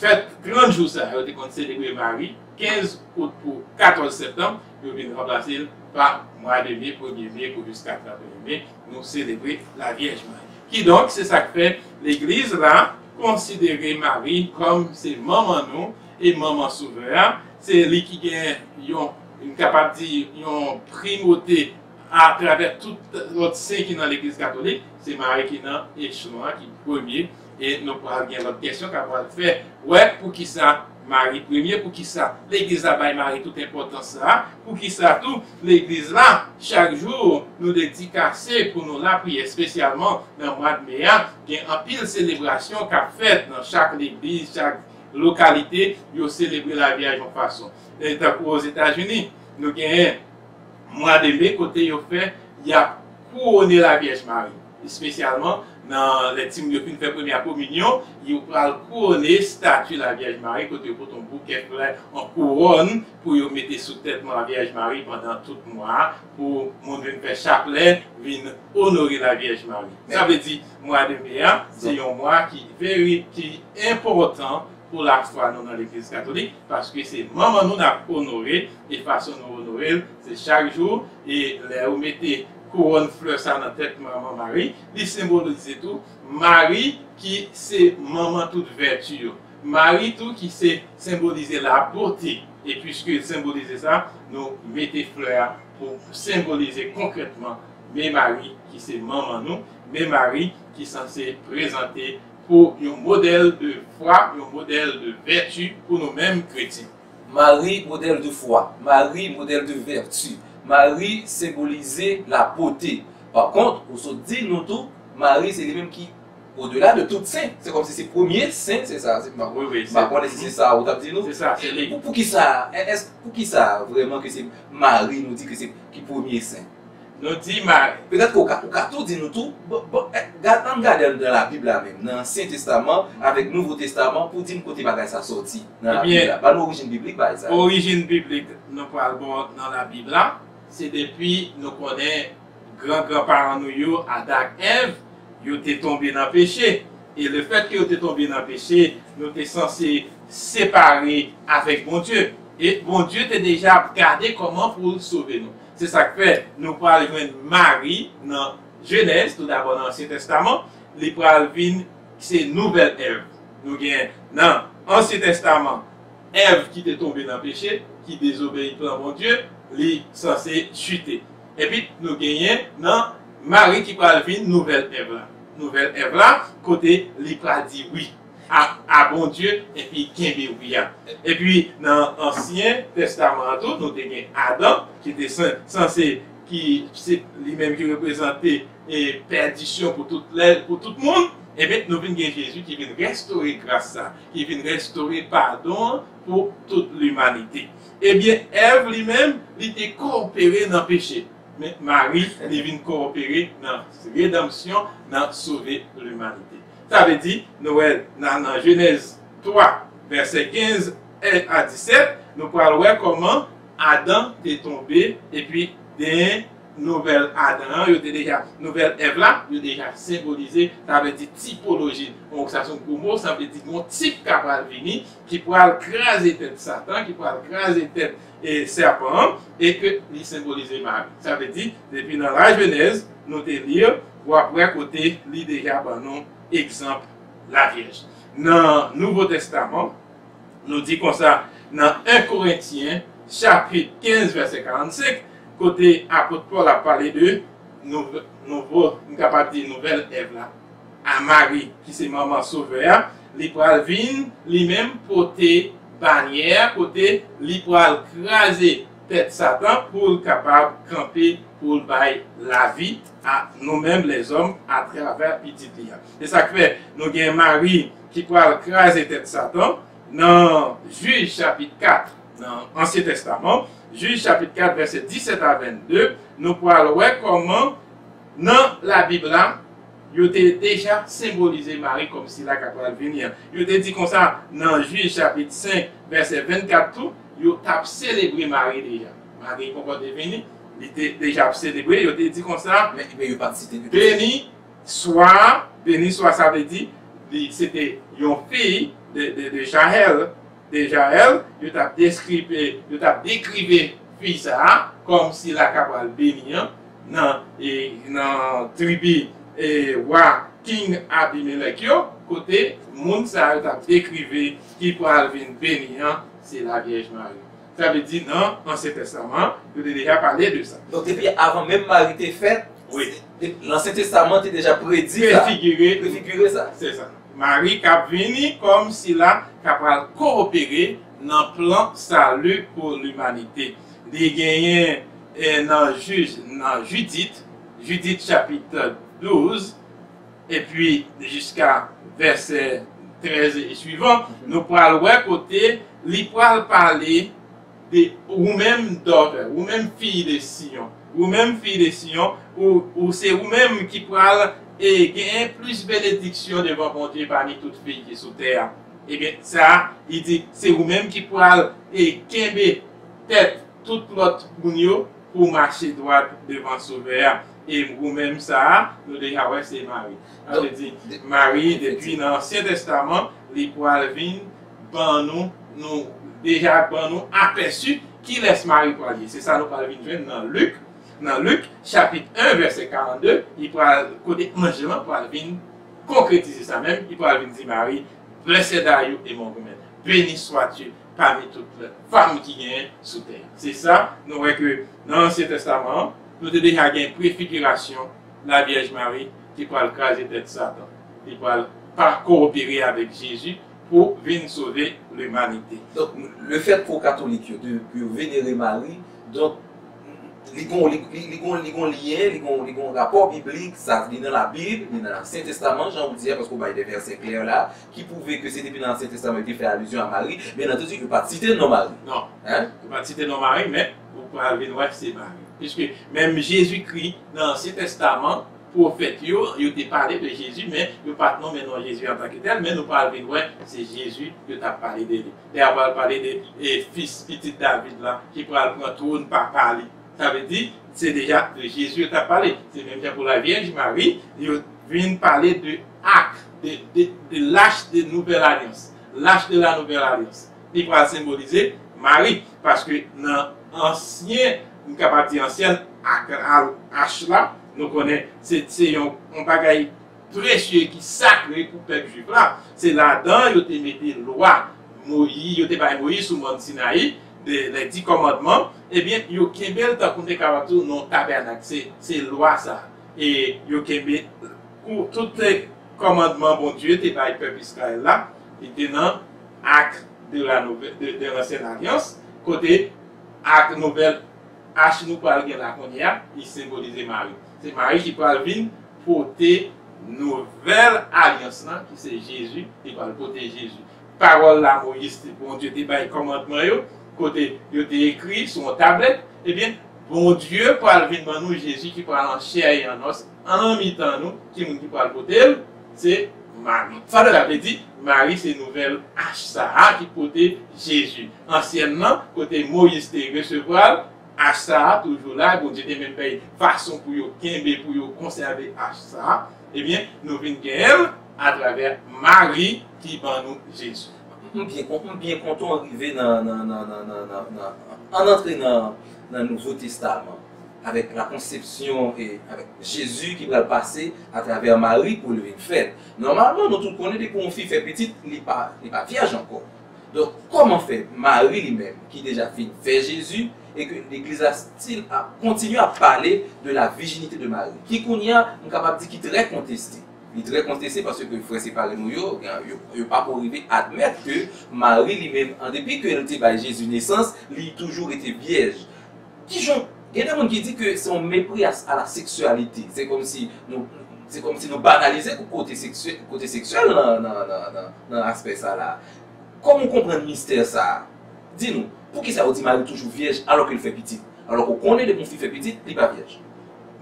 fèt trant jou sa yo te konn selebre Mari, kenz out pou katòz septanm, yo vin ranplase l pa mwa de me, premye me pou jiska trant et un me, nou selebre Lavyèj Mari. Kidonk, se sa k fè legliz la konsidere Mari kòm se manman nou e manman Sovè a. Se li ki gen yon, m kapab di, yon primote atravè tout lòt sen ki nan legliz katolik. Se Mari ki nan echelon an, ki premye. E nou pral gen lòt kesyon k ap pral fè wè poukisa Mari premye, poukisa legliz la bay Mari tout enpòtans sa a, poukisa tou legliz la, chak jou, nou dedikase pou nou lapriyè, espesyalman nan mwa de me a, gen anpil selebrasyon k ap fèt nan chak legliz, chak lokalite, yo selebre Lavyèj yon fason. E tankou Ozetazini, nou genyen mwa de me kote yo fè, y ap kouwone Lavyèj Mari. Espesyalman nan lè timoun yo fin fè premye kominyon, yo pral kouwone estati Lavyèj Mari kote yo pote yon boukè flè, yon kouwòn pou yo mete sou tèt Lavyèj Mari pandan tout mwa a, pou moun vin fè chaplè, vin onore Lavyèj Mari. Sa vle di, mwa de me a, se yon mwa ki very, ki enpòtan pou lafwa nou nan legliz katolik, paske se manman nou n ap onore, e fason nou onore l, se chak jou, e lè ou mete kouwòn flè sa nan tèt manman Mari, li senbolize tou Mari ki se manman tout vèti yo. Mari tou ki se senbolize labote. E piske l senbolize sa, nou mete flè a pou senbolize konkrètman men Mari ki se manman nou, men Mari ki sanse prezante pou yon modèl de fwa, yon modèl de vèti pou nou menm kretyen. Mari, modèl de fwa. Mari, modèl de vèti. Mari senbolize labote. Pa kont, ou sot di nou tou, Mari se li menm ki odela de tout sen. Se kòmsi se premye sen, se sa. Se, m pa, wi, wi, m pa konnen si se sa ou t ap di nou. Se sa, se li. Pou, poukisa, è-, èske, poukisa vrèman ke se Mari nou di ke se ki premye sen? Nou di Mari. Petèt ke ou ka, ou ka tou di nou tou, bon, bon, eh, gad, ann gade nan Labib la menm, nan Ansyen Testaman avèk Nouvo Testaman, pou di m kote bagay sa sòti nan Labib la. Ebyen, ba nou orijin biblik bagay sa. Orijin biblik, nou pral ba w nan Labib la, se depi nou konnen gran gran paran nou yo, Adan ak Èv, yo te tonbe nan peche. E lefètke yo te tonbe nan peche, nou te sanse separe avèk Bondye. E Bondye te deja ap gade kòman pou l sove nou. Se sa k fè nou pral jwenn Mari nan Jenèz, tou dabò nan Ansyen Testaman, li pral vin se nouvèl Èv. Nou gen nan Ansyen Testaman, Èv ki te tonbe nan peche, ki dezobeyi plan Bondye, li sanse chite. Epi nou genyen nan Mari ki pral vin nouvèl Èv la. Nouvèl Èv la, kote li pral di wi a, a Bondye, epi kenbe wi a. Epi nan Ansyen Testaman an tou, nou te gen Adan, ki te san-, sanse, ki se li menm ki reprezante e pèdisyon pou tout lè, pou tout moun, ebyen, nou vin gen Jezi ki vin restore gras sa, ki vin restore padon an pou tout limanite. Ebyen, Èv li menm, li te kowopere nan peche. Men Mari, li vin kowopere nan redanmsyon, nan sove limanite. Sa vle di, nou wè nan, nan Jenèz twa, vèsè kenz a disèt, nou pral wè kòman Adan te tonbe, epi den Nouvèl Adan an, yo te deja, nouvèl Èv la, yo deja senbolize, sa vle di tipoloji. Donk, sa se yon gwo mo, sa vle di yon tip k ap pral vini, ki pral kraze tèt Satan, ki pral kraze tèt e sèpan an, e ke li senbolize Mari. Sa vle di, depi nan Lajenèz, nou te li, w ap wè kote li deja ban nou egzanp Lavyèj. Nan Nouvo Testaman, nou di konsa, nan en Korentyen, chapit kenz, vèsè karannsenk, kote apot Pòl ap pale de nouv-, nouvo, m kapab di nouvèl Èv la, a Mari, ki se manman Sovè a, li pral vin, li menm, pote banyè a, kote li pral kraze tèt Satan pou l kapab kanpe, pou l bay lavi a nou menm lèzòm atravè pitit li a. Se sa k fè nou gen Mari ki pral kraze tèt Satan nan Jij chapit kat, nan Ansyen Testaman, Jij chapit kat, vèsè disèt a vennde, nou pral wè kòman nan Labib la, yo te deja senbolize Mari kòm sila k ap pral vini an. Yo te di konsa nan Jij chapit senk, vèsè vennkat tou, yo t ap selebre Mari deja. Mari poko te vini, li te deja ap selebre, yo te di konsa, men, men yo pa t site li. Beni swa, beni swa, sa vle di, li, se te yon fi de, de, de Jahèl, de Jahèl, yo t ap deskrive, yo t ap dekrive fi sa a kòm sila k ap pral beni an nan, e, nan tribi, e, wa King Abimelèk yo, kote moun sa a yo t ap dekrive ki pral vin beni an, se Lavyèj Mari. Sa vle di, nan Ansyen Testaman, yo te deja pale de sa. Donk, depi avan menm Mari te fèt, wi, de-, Lansyen Testaman te deja predi sa. Prefigire. Prefigire sa. Se sa. Mari k ap vini kòm sila k ap pral koopere nan plan sali pou limanite. Li genyen, eh, nan Jij, nan Jidit, Jidit chapit douz, epi jiska vèsè trèz e swivan, nou pral wè kote li pral pale de ou menm, daughter, ou menm fi de Siyon, ou menm fi de Siyon, ou, ou se ou menm ki pral, e, genyen plis benediksyon devan Bondye pami tout fi ki sou tè a. Ebyen, sa, li di, se ou menm ki pral, e, kenbe tèt tout lòt moun yo pou mache dwat devan Sovè a. E ou menm sa a, nou deja wè se Mari. Sa vle di, Mari, depi nan Ansyen Testaman, li pral vin ban nou, nou deja ban nou apèsi kilès Mari pral ye. Se sa nou pral vin jwenn nan Lik, nan Lik, chapit en, vèsè karannde, li pral, kote anj lan pral vin konkretize sa menm, li pral vin di Mari, Blessed are you among women. Béni sois-tu parmi toutes les femmes ki genyen sou tè. Se sa, nou wè ke nan Ansyen Testaman an, nou te deja gen prefigirasyon Lavyèj Mari ki pral kraze tèt Satan. Li pral pa koopere avèk Jezi pou vin sove limanite. Donk, lefèt ke katolik yo, de, ke yo venere Mari, donk, li gon, li, li, li gon, li gon lyen, li gon, li gon rapò biblik, sa, li nan Labib, li nan Ansyen Testaman, jan ou di a, paske ou bay de vèsè klè la, ki pwouve ke se depi nan Ansyen Testaman yo te fè alizyon a Mari, byen antandi, yo pa t site non Mari. Non. Hein? Yo pa t site non Mari, men ou pral vin wè se Mari. Piske menm Jezikri, nan Ansyen Testaman, pwofèt yo, yo te pale de Jezi, men yo pa t nonmen non Jezi antanke tèl, men nou pral vin wè se Jezi yo t ap pale de li. Lè y ap pral pale de, e, fis, pitit David la, ki pral pran twòn papa li. Sa vle di, se deja de Jezi yo t ap pale. Se menm jan pou Lavyèj Mari, yo vin pale de ak, de, de, de lach de nouvèl alyans. Lach de la nouvèl alyans. Li pral senbolize Mari, paske nan ansyen, m kapab di ansyèn ak, al, ach la, nou konnen se, se yon, yon bagay presye ki sakre pou pèp jwif la. Se ladan yo te mete lwa Moyiz, yo te bay Moyiz sou mòn Sinayi, de, les dix commandements, ebyen, yo kenbe l tankou n te kapab di w nan tabènak. Se, se lwa sa. E yo kenbe kou-, tout kòmandman Bondye te bay pèp Izrayèl la, li te nan ak de la nouvè-, de, de l'ancienne alliance, kote ak nouvèl ach nou pral gen la kounye a, li senbolize Mari. Se Mari ki pral vin pote nouvèl alyans lan, ki se Jezi, li pral pote Jezi. Pawòl la Moyiz te, Bondye te bay kòmandman yo, kote yo te ekri sou yon tablèt, ebyen, Bondye pral vin ban nou Jezi ki pral an chè e an os, an mitan nou, ki moun ki pral pote l? Se Mari. Sa vle di, Mari se nouvèl ach sa a ki pote Jezi. Ansyèn nan, kote Moyiz te resevwa l, Ach sa a toujou la, Bondye te menm bay fason pou yo kenbe, pou yo konsève ach sa a. Ebyen, nou vin genyen l atravè Mari ki ban nou Jezi. M byen kon-, m byen kontan rive nan, nan, nan, nan, nan, nan, nan, ann antre nan, nan Nouvo Testaman, avèk la konsepsyon e avèk Jezi ki pral pase atravè Mari pou l vin fèt. Nòmalman, nou tout konnen depi yon fi fè pitit, li pa, li pa vyèj ankò. Donk, kòman fè Mari li menm, ki deja fin fè Jezi, e ke legliz la still ap kontinye ap pale de la vijinite de Mari, ki kounye a, m kapab di ki trè konteste. Li trè konteste paske frè separe nou yo, yo, yo pa ko rive admèt ke Mari li menm, an depi ke l te bay Jezi nesans, li toujou rete vyèj. Kijan, gen de moun ki di ke se yon mepri a, a la seksyalite. Se kòmsi nou, se kòmsi nou banalize kote seksye-, kote seksyèl nan, nan, nan, nan, nan aspè sa la. Kòman w konprann mistè sa a? Di nou, poukisa yo di Mari toujou vyèj alò ke l fè pitit? Alò ke w konnen depi yon fi fè pitit, li pa vyèj.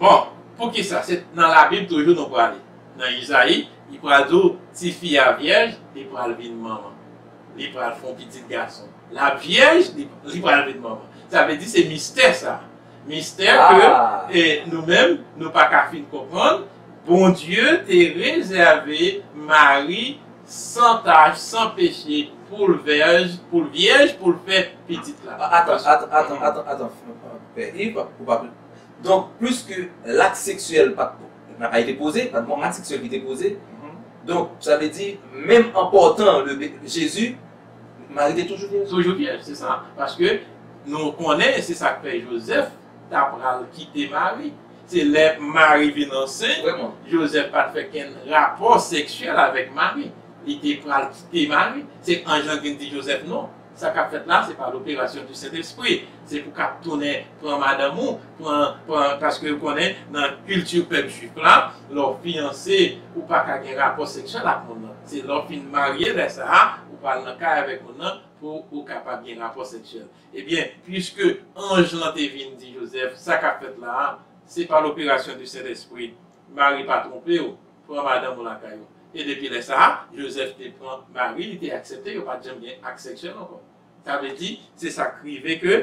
Bon, poukisa? Se nan Labib toujou nou prale. Nan Izayi, li pral di w, tifi a vyèj, li pral vin manman. Li pral fè yon pitit gason. L ap vyèj, li, li pral vin manman. Sa vle di se mistè sa. Mistè ke, ah, e, nou menm, nou pa ka fin konprann. Bondye te rezève Mari san tach, san peche, pou l vyèj, pou l vyèj, pou l fè pitit la. A-, atann, atann, atann, atann, atann, Pè Yves, ou pa, donk, pliske lak seksyèl pa t, nan pa te poze, pa t gon ak seksyèl ki te poze. Mhm. Donk, sa vle di, menm an pòtan le, Jezi, Mari te toujou vyèj. Toujou vyèj, se sa. Paske nou konnen se sa k fè Jozèf ta pral kite Mari. Se lè Mari vin ansent, vrèman, Jozèf pa t fè kenn rapò seksyèl avèk Mari. Li te pral kite Mari. Se anj lan ki vin di Jozèf non. Sa k ap fèt la, se pa loperasyon di Sentespri. Se pou k ap tounen pran madanm ou, pran, pran, paske ou konnen nan kilti pèp jwif la, lè w fiyanse, ou pa ka gen rapò seksyèl ak moun nan. Se lè w fin marye, lè sa a, ou pral nan kay avèk moun nan pou ou kapab gen rapò seksyèl. Ebyen, piske anj lan te vin di Jozèf, sa k ap fèt la a, se pa loperasyon di Sentespri. Mari pa twonpe w, pran madanm ou lakay ou. E depi lè sa a, Jozèf te pran Mari, li te aksepte, yo pa t janm gen ak seksyèl ankò. Sa vle di, se sa k rive ke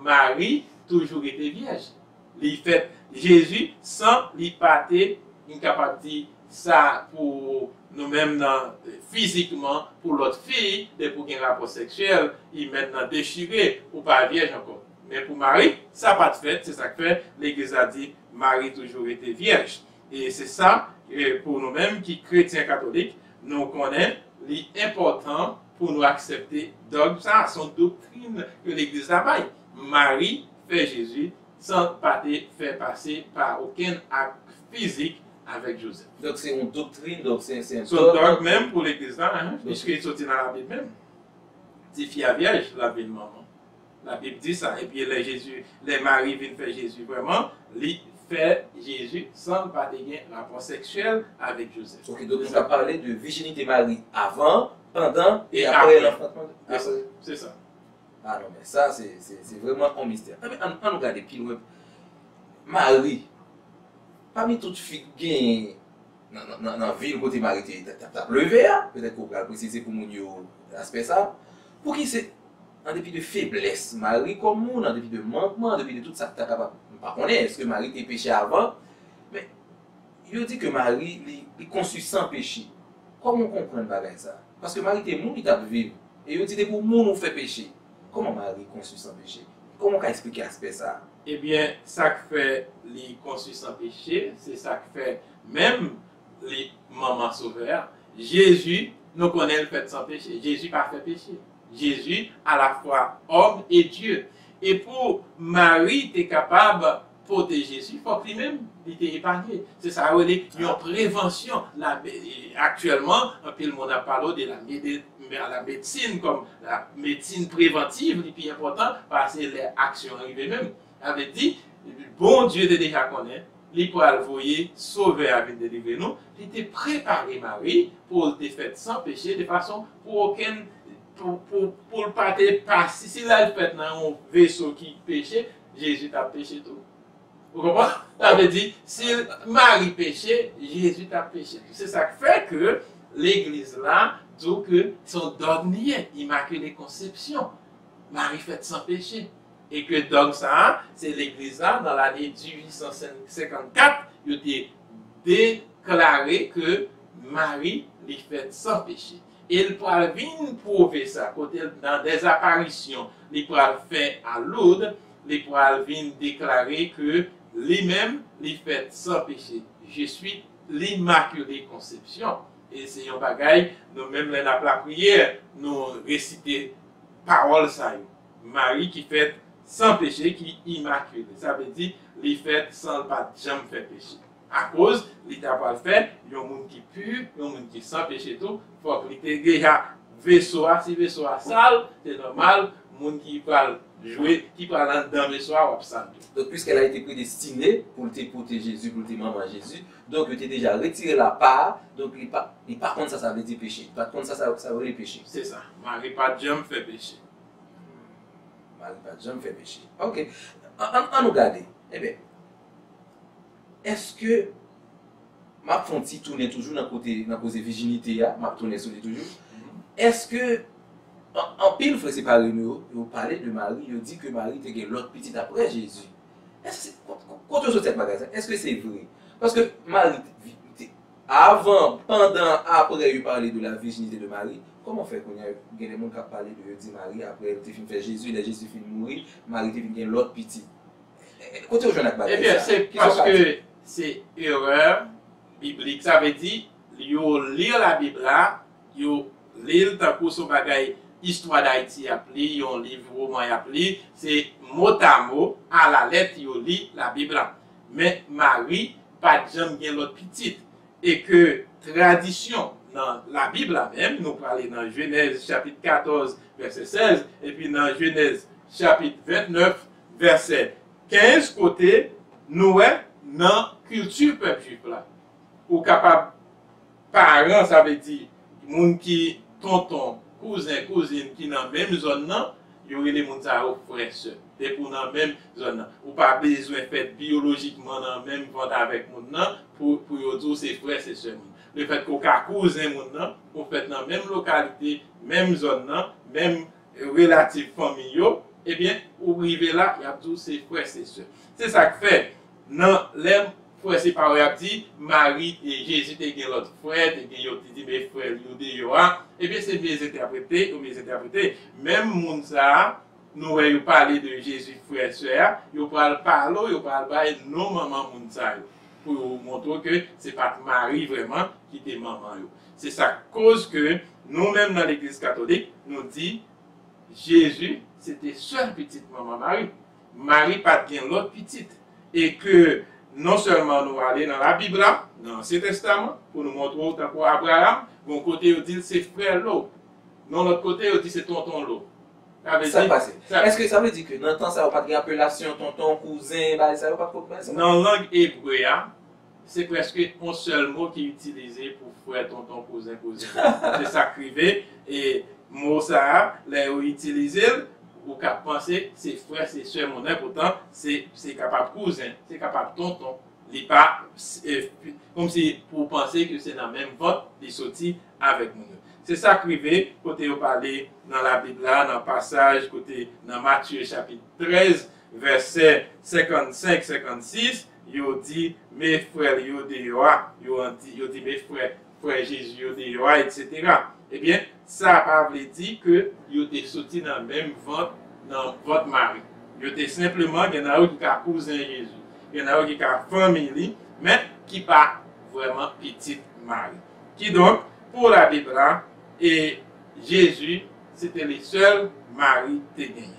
Mari toujou rete vyèj. Li fèt Jezi san li pa te, m kapab di sa pou nou menm nan, fizikman, pou lòt fi, depi w gen rapò seksyèl, li mèt nan dechire, ou pa vyèj ankò. Men pou Mari, sa pa t fèt, se sa k fè legliz la di Mari toujou rete vyèj. E se sa, e, pou nou menm ki kretyen katolik, nou konnen li enpòtan pou nou aksepte dòg sa a. Se yon doktrin ke legliz la bay. Mari fè Jezi san pa te fè pase pa okenn ak fizik avèk Jozèf. Donk, se yon doktrin, donk, se, se yon dòg. Se yon dòg menm pou legliz la, hein, piske li soti nan Labib menm. Tifi a vyèj, l ap vin manman. Labib di sa. Epi lè Jezi, lè Mari vin fè Jezi vrèman, li fè Jezi san l pa te gen rapò seksyèl avèk Jozèf. Ok, donk nou ka pale de vijinite Mari avan, pandan e apre lanfantman. Se sa. Se sa. Ah non, men sa, se, se, se vrèman yon mistè. Anben, ann, ann nou gade pi lwen. Mari, pami tout fi k genyen nan, nan, nan, nan vil kote Mari te t ap, t ap leve a, petèt ke w pral presize pou moun yo aspè sa, pouki se an depi de feblès Mari kòm moun, an depi de mankman, an depi de tout sa k ta kapab, m pa konnen, èske Mari te peche avan, men yo di ke Mari, li, li konstwi san peche. Kòman w konprann bagay sa? Paske Mari te moun, li t ap viv. E yo di depi w moun ou fè peche. Kòman Mari konstwi san peche? Kòman w ka eksplike aspè sa a? Ebyen, sa k fè li konstwi san peche, se sa k fè menm li manman Sovè a. Jezi, nou konnen l fèt san peche. Jezi pa fè peche. Jezi, alafwa òm e Dye. E pou Mari te kapab pote Jezi, fòk li menm, li te epanye. Se sa yo rele yon prevansyon. La, aktyèlman, anpil moun ap pale w de la, de, la medsin kòm la medsin prevantiv, li pi enpòtan pase lè aksyon an rive menm. Sa vle di, Bondye te deja konnen, li pral voye Sovè a vin delivre nou. Li te prepare Mari pou l te fèt san peche, de fason pou okenn, pou, pou, pou l pa te pase. Si l al fèt nan yon veso ki peche, Jezi t ap peche tou. Ou konprann? Sa vle di, si Mari peche, Jezi t ap peche tou. Se sa k fè ke legliz la di w ke se yon dòg li ye, Imakile Konsepsyon. Mari fèt san peche. E ke dòg sa a, se legliz la, nan lane dizuit san senkannkat, yo te deklare ke Mari, li fèt san peche. E l pral vin pwouve sa, kote l, nan des apparitions, li pral fè a Lourdes, li pral vin deklare ke li menm, li fèt san peche. Je suis l'Immaculée Conception. E se yon bagay, nou menm lè n ap lapriyè, nou resite pawòl sa yo. Mari ki fèt san peche, ki imakile. Sa vle di, li fèt san l pa t janm fè peche. Akoz, li ta pral fè yon moun ki pi, yon moun ki san peche tou, fòk li te deja veso a, si veso a sal, se nòmal, moun ki pral jwe, ki pral anndan veso a, w ap sal tou. Donc, puisqu'elle a été prédestinée pour te porter Jésus, pour te maman Jésus, donc, yo te deja retire la pa, donc, li pa, li pa konn sa sa vle di peche. Li pa t konn sa sa, sa vle peche. Se sa. Mari pa t janm fè peche. Mari pa t janm fè peche. Ok. An, an, an nou gade. Ebyen, èske m ap fè yon ti tounen toujou nan kote, nan koze vijinite a, m ap tounen sou li toujou. Èske an, anpil frè separe nou yo, yo pale de Mari, yo di ke Mari te gen lòt pitit apre Jezi. Èske se, ko-, ko-, kote yo soti ak bagay sa? Èske se vre? Paske Mari te, te, avan, pandan, apre yo pale de la virginité de Marie, kòman fè kounye a gen de moun k ap pale de yo di Mari, apre l te fin fè Jezi, lè Jezi fin mouri, Mari te vin gen lòt pitit? Kote yo jwenn ak bagay sa? Ebyen, se paske se erè biblik. Sa vle di, yo li Labib la, yo li l tankou se yon bagay istwa Dayiti y ap li, yon liv woman y ap li, se motamo, alalèt, yo li Labib la. Men Mari pa t janm gen lòt pitit. E ke tradisyon nan Labib la menm, nou prale nan Jenèz chapit katòz, vèsè sèz, epi nan Jenèz chapit vennèf, vèsè kenz, kote nou wè nan kilti pèp jwif la, ou kapab paran, sa vle di moun ki tonton, kouzen, kouzin ki nan menm zòn nan, yo rele moun sa yo frè, sè. Depi w nan menm zòn nan, ou pa bezwen fèt biyolojikman nan menm vant avèk moun nan pou, pou yo di w se frè, se sè moun. Lefètke w ka kouzen moun nan, ou fèt nan menm lokalite, menm zòn nan, menm relatif fanmi yo, ebyen, ou rive la, y ap di w se frè, se sè. Se sa k fè, nan lè frè separe yo ap di, Mari, e Jezi te gen lòt frè, te gen yo te di, men frè l yo deyò a, ebyen, se mizenterprete, yo mizenterprete. Menm moun sa a, nou wè yo pale de Jezi frè sè a, yo pral pale w, yo pral bay non manman moun sa yo, pou yo montre w ke se pa t Mari vrèman ki te manman yo. Se sa k koz ke nou menm nan Legliz Katolik, nou di, Jezi, se te sèl pitit manman Mari. Mari pa t gen lòt pitit. E ke non sèlman nou ale nan Labib la, nan Ansyen Testaman, pou nou montre w tankou Abraram, gon kote yo di l se frè Lo. Nan lòt kote, yo di se tonton Lo. Sa vle Sa di, pase. Sa Èske sa vle di ke nan tan sa yo pa t gen apelasyon tonton, kouzen, bagay sa yo pa t ko gen sa? Nan lang ebre a, se prèske yon sèl mo ki itilize pou frè, tonton, kouzen, kouzin. Se sa k rive. E mo sa a, lè yo itilize l, ou ka panse se frè, se sè moun nan, poutan se, se kapab kouzen, se kapab tonton. Li pa, e, kòmsi pou w panse ke se nan menm vant li soti avèk moun yo. Se sa k rive kote yo pale nan Labib la, nan pasaj kote nan Matye chapit trèz, vèsè senkannsenk, senkannsis, yo di, men frè l yo deyò a, yo an di, yo di, men frè, frè Jezi yo deyò a, etsetera. Ebyen, sa pa vle di ke yo te soti nan menm vant, nan vant Mari. Yo te senpleman, gen nan yo ki ka kouzen Jezi, gen nan yo ki ka fanmi li, men ki pa vrèman pitit Mari. Kidonk, pou Labib la, e Jezi, se te li sèl Mari te genyen.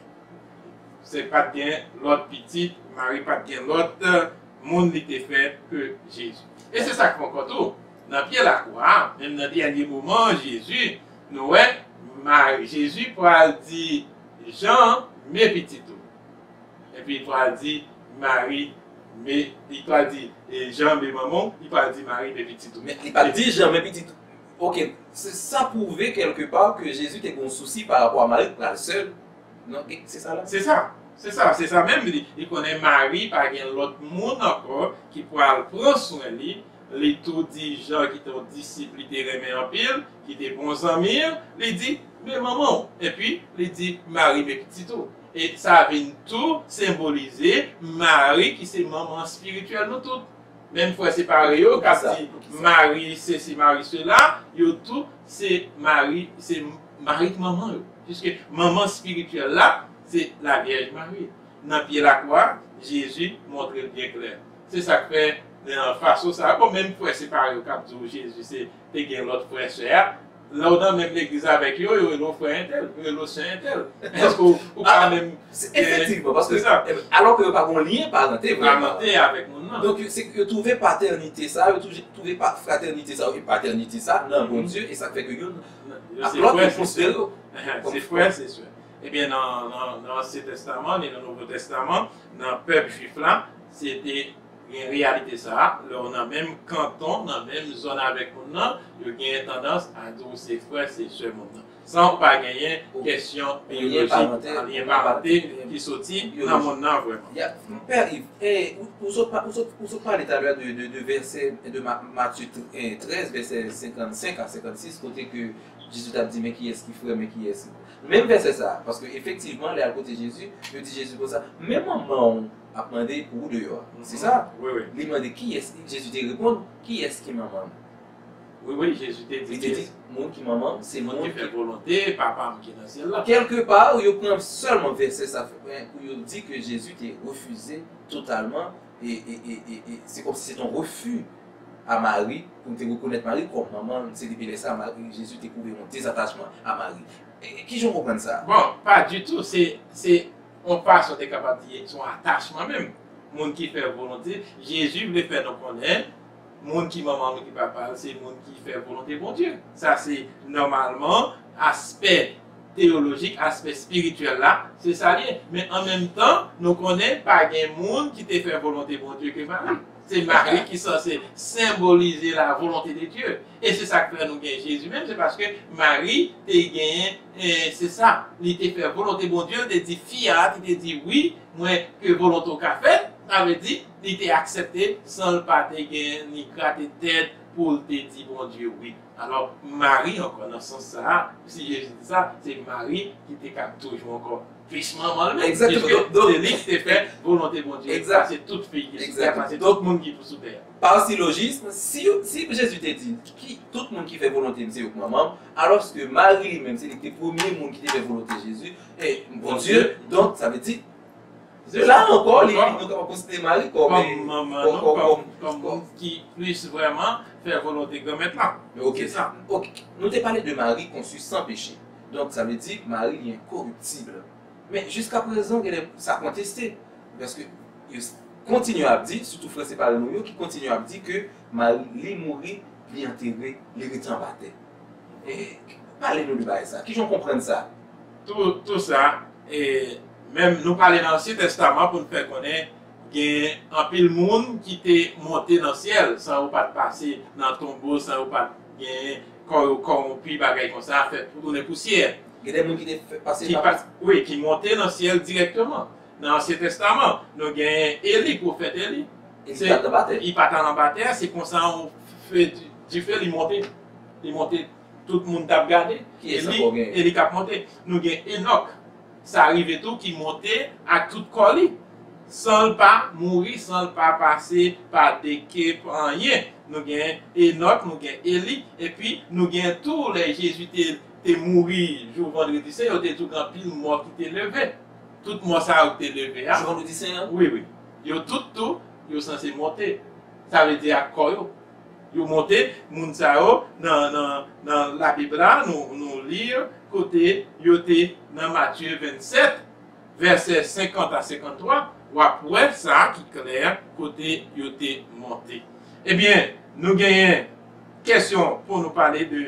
Se pa t gen lòt pitit, Mari pa t gen lòt, eh, moun li te fè ke Jezi. E se sa k fè ankò tou, nan pye lakwa a, menm nan dènye moman Jezi, nou wè, Mari, Jezi pral di Jan, men pitit ou. Epi li pral di Mari, men, li pral di, e, Jan, men manman w, li pral di Mari, men pitit ou. Men li pa t di Jan, men pitit ou. Ok, se, sa pwouve kèlkepa ke Jezi te gen yon sousi pa rapò a Mari k pral sè l. Non, e, se sa la? Se sa. Se sa, se sa menm. Li, li konnen Mari pa gen lòt moun ankò ki pral pran swen li. Li tou di Jan ki te yon disip li te renmen anpil, ki te bon zanmi l, li di, men manman w. Epi, li di, Mari, men pitit ou. E sa vin tou senbolize Mari ki se manman espirityèl nou tout. Menm frè separe yo k ap di Mari sesi, Mari sela, yo tou se Mari, se Mari ki manman yo. Piske manman espirityèl la, se Lavyèj Mari. Nan pye lakwa, Jezi montre l byen klè. Se sa k fè, nan fason sa a, bon, menm frè separe yo k ap di w Jezi se, te gen lòt frè sè a, lè w nan menm legliz avèk yo, yo rele w frè entèl, yo rele w sè entèl. Èske w, ou pa menm, se, efektivman, paske, se sa, alò ke yo pa gen lyen parante vrèman, parante avèk moun nan. Donk, se, yo twouve patènite sa, yo twouve, twouve pa, fratènite sa, e patènite sa nan Bondye, e sa k fè ke youn ak lòt yo konsidere yo kòm frè, se frè, se sè. Ebyen, nan, nan, nan Ansyen Testaman e nan Nouvo Testaman, nan pèp jwif la, se te gen reyalite sa a, lè w nan menm kanton, nan menm zòn avèk moun nan, yo gen tandans a di w se frè, se sè moun nan. San ou pa genyen kesyon biyolojik, lyen parante ki soti nan moun nan vrèman. Pè Iv, ou, ou sot pa, ou sot, ou sot pale talè de, de, de vèsè de Ma-, Matye trèz, vèsè senkannsenk a senkannsis, kote ke Jezi t ap di, men kiyès ki frè, men kiyès ki. Menm vèsè sa a, paske efektivman, lè al kote Jezi, yo di Jezi konsa, men manman w ap mande pou ou deyò a. Se sa? Wi, wi. Li mande kiyès, Jezi te reponn, kiyès ki manman m? Wi, wi, Jezi te di, li te di, moun ki manman m, se moun ki fè volonte Papa m ki nan syèl la. Kèlkepa, yo pran sèlman vèsè sa pou yo di ke Jezi te refize totalman, e, e, e, e, e se kòmsi se te yon refi a Mari, pou l te rekonèt Mari kòm manman l, se depi lè sa, Mari, Jezi te pwouve yon dezatachman a Mari. E, kijan w konprann sa? Bon, pa ditou, se, se yon fason te kapab di, se yon atachman menm. Moun ki fè volonte, Jezi vle fè nou konnen, moun ki manman l, ki papa l, se moun ki fè volonte Bondye. Sa se nòmalman aspè teyolojik, aspè espirityèl la, se sa l ye. Men an menm tan, nou konnen pa gen moun ki te fè volonte Bondye ke Mari. Se Mari ki sanse senbolize la volonte de Dye. E se sa k fè nou gen Jezi menm, se paske Mari te genyen, e, se sa, li te fè volonte Bondye, li te di fi a, li te di, wi, mwen, ke volonte w ka fèt, sa vle di, li te aksepte san l pa te gen ni grate tèt pou l te di Bondye wi. Alò, Mari ankò, nan sans sa a, si Jezi di sa, se Mari ki te kab toujou ankò plis manman l menm, piske se li ki te fè volonte Bondye, pase tout figi sou tè a, pase tout moun ki sou tè a. Pa silojis, si, si Jezi te di, ki, tout moun ki fè volonte m, se yo k manman m, alòske Mari li menm, se li ki te premye moun ki te fè volonte Jezi, e Bondye, donk, sa vle di, la ankò, li, nou kapab konsidere Mari kòm, kòm manman nou, kòm, kòm moun ki plis vrèman fè volonte Granmèt la. Ok. Se sa. Ok. Nou te pale de Mari conçue sans péché. Donk, sa vle di Mari li enkoriptib. Men jiskaprezan, genlè sa konteste. Paske yo kontinye ap di, sitou frè separe nou yo, ki kontinye ap di ke Mari, li mouri, li antere, li rete anba tè. E, pale nou de bagay sa. Kijan w konprann sa? Tou, tou sa, e, menm nou pale nan Ansyen Testaman pou n fè konnen gen anpil moun ki te monte nan syèl san yo pa t pase nan tonbo, san yo pa t gen kò yo kòwonpi, bagay konsa, fè tounen pousyè. Gen de moun ki te fè, pase pa, wi, ki monte nan syèl dirèkteman. Nan Ansyen Testaman, nou genyen Eli, pwofèt Eli. Eli pa t anba tè. Li pa t al anba tè, se konsa yon fe di, dife li monte. Li monte, tout moun t ap gade. Kiyès ankò gen? Eli k ap monte. Nou gen Enòk. Sa rive tou ki monte ak tout kò li. San l pa mouri, san l pa pase pa deke, pa anyen. Nou gen Enòk, nou gen Eli, epi nou gen tou lè Jezi te, te mouri jou Vandredi Sen, yo te di w gen anpil mò ki te leve. Tout mò sa yo ki te leve a. Jou Vandredi Sen an? Wi, wi. Yo tout tou, yo sanse monte. Sa vle di ak kò yo. Yo monte, moun sa yo, nan, nan, nan Labib la, nou, nou li kote yo te nan Matye vennsèt, vèsè senkant a senkanntwa, w ap wè sa ki klè kote yo te monte. Ebyen, nou genyen kesyon pou nou pale de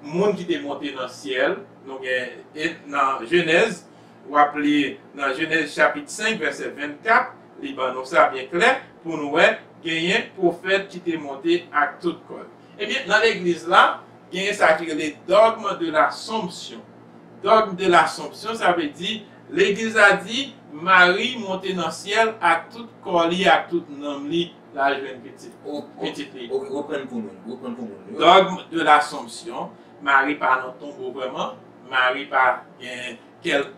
moun ki te monte nan syèl. Nou gen, e, nan Jenèz, w ap li nan Jenèz chapit senk, vèsè vennkat, li ban nou sa byen klè pou nou wè genyen pwofèt ki te monte ak tout kò l. Ebyen, nan legliz la, genyen sa ki rele dogme de l'Assomption. Dogme de l'Assomption, sa vle di, legliz la di, Mari monte nan syèl ak tout kò li, ak tout nanm li, l al jwenn pitit, pitit li. Ok, reprann pou nou, reprann pou nou. Dogme de l'Assomption, Mari pa nan tonbo vrèman, Mari pa gen kèl,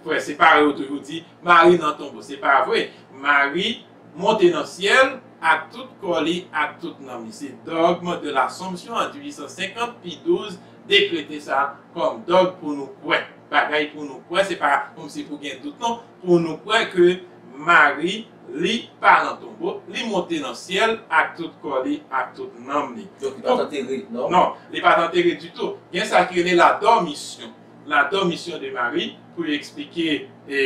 frè separe yo toujou di Mari nan tonbo. Se pa vre. Mari monte nan syèl ak tout kò li, ak tout nanm li. Se dogme de l'Assomption an dizuit san senkant, Pi douz dekrete sa kòm dòg pou nou kwè. Bagay pou nou kwè, se pa kòmsi pou gen dout, non. Pou nou kwè ke Mari, li pa nan tonbo, li monte nan syèl ak tout kò li, ak tout nanm li. Donk, li pa t antere, non? Non, li pa t antere ditou. Gen sa ki rele la dormition. La dormition de Marie, pou yo eksplike, e,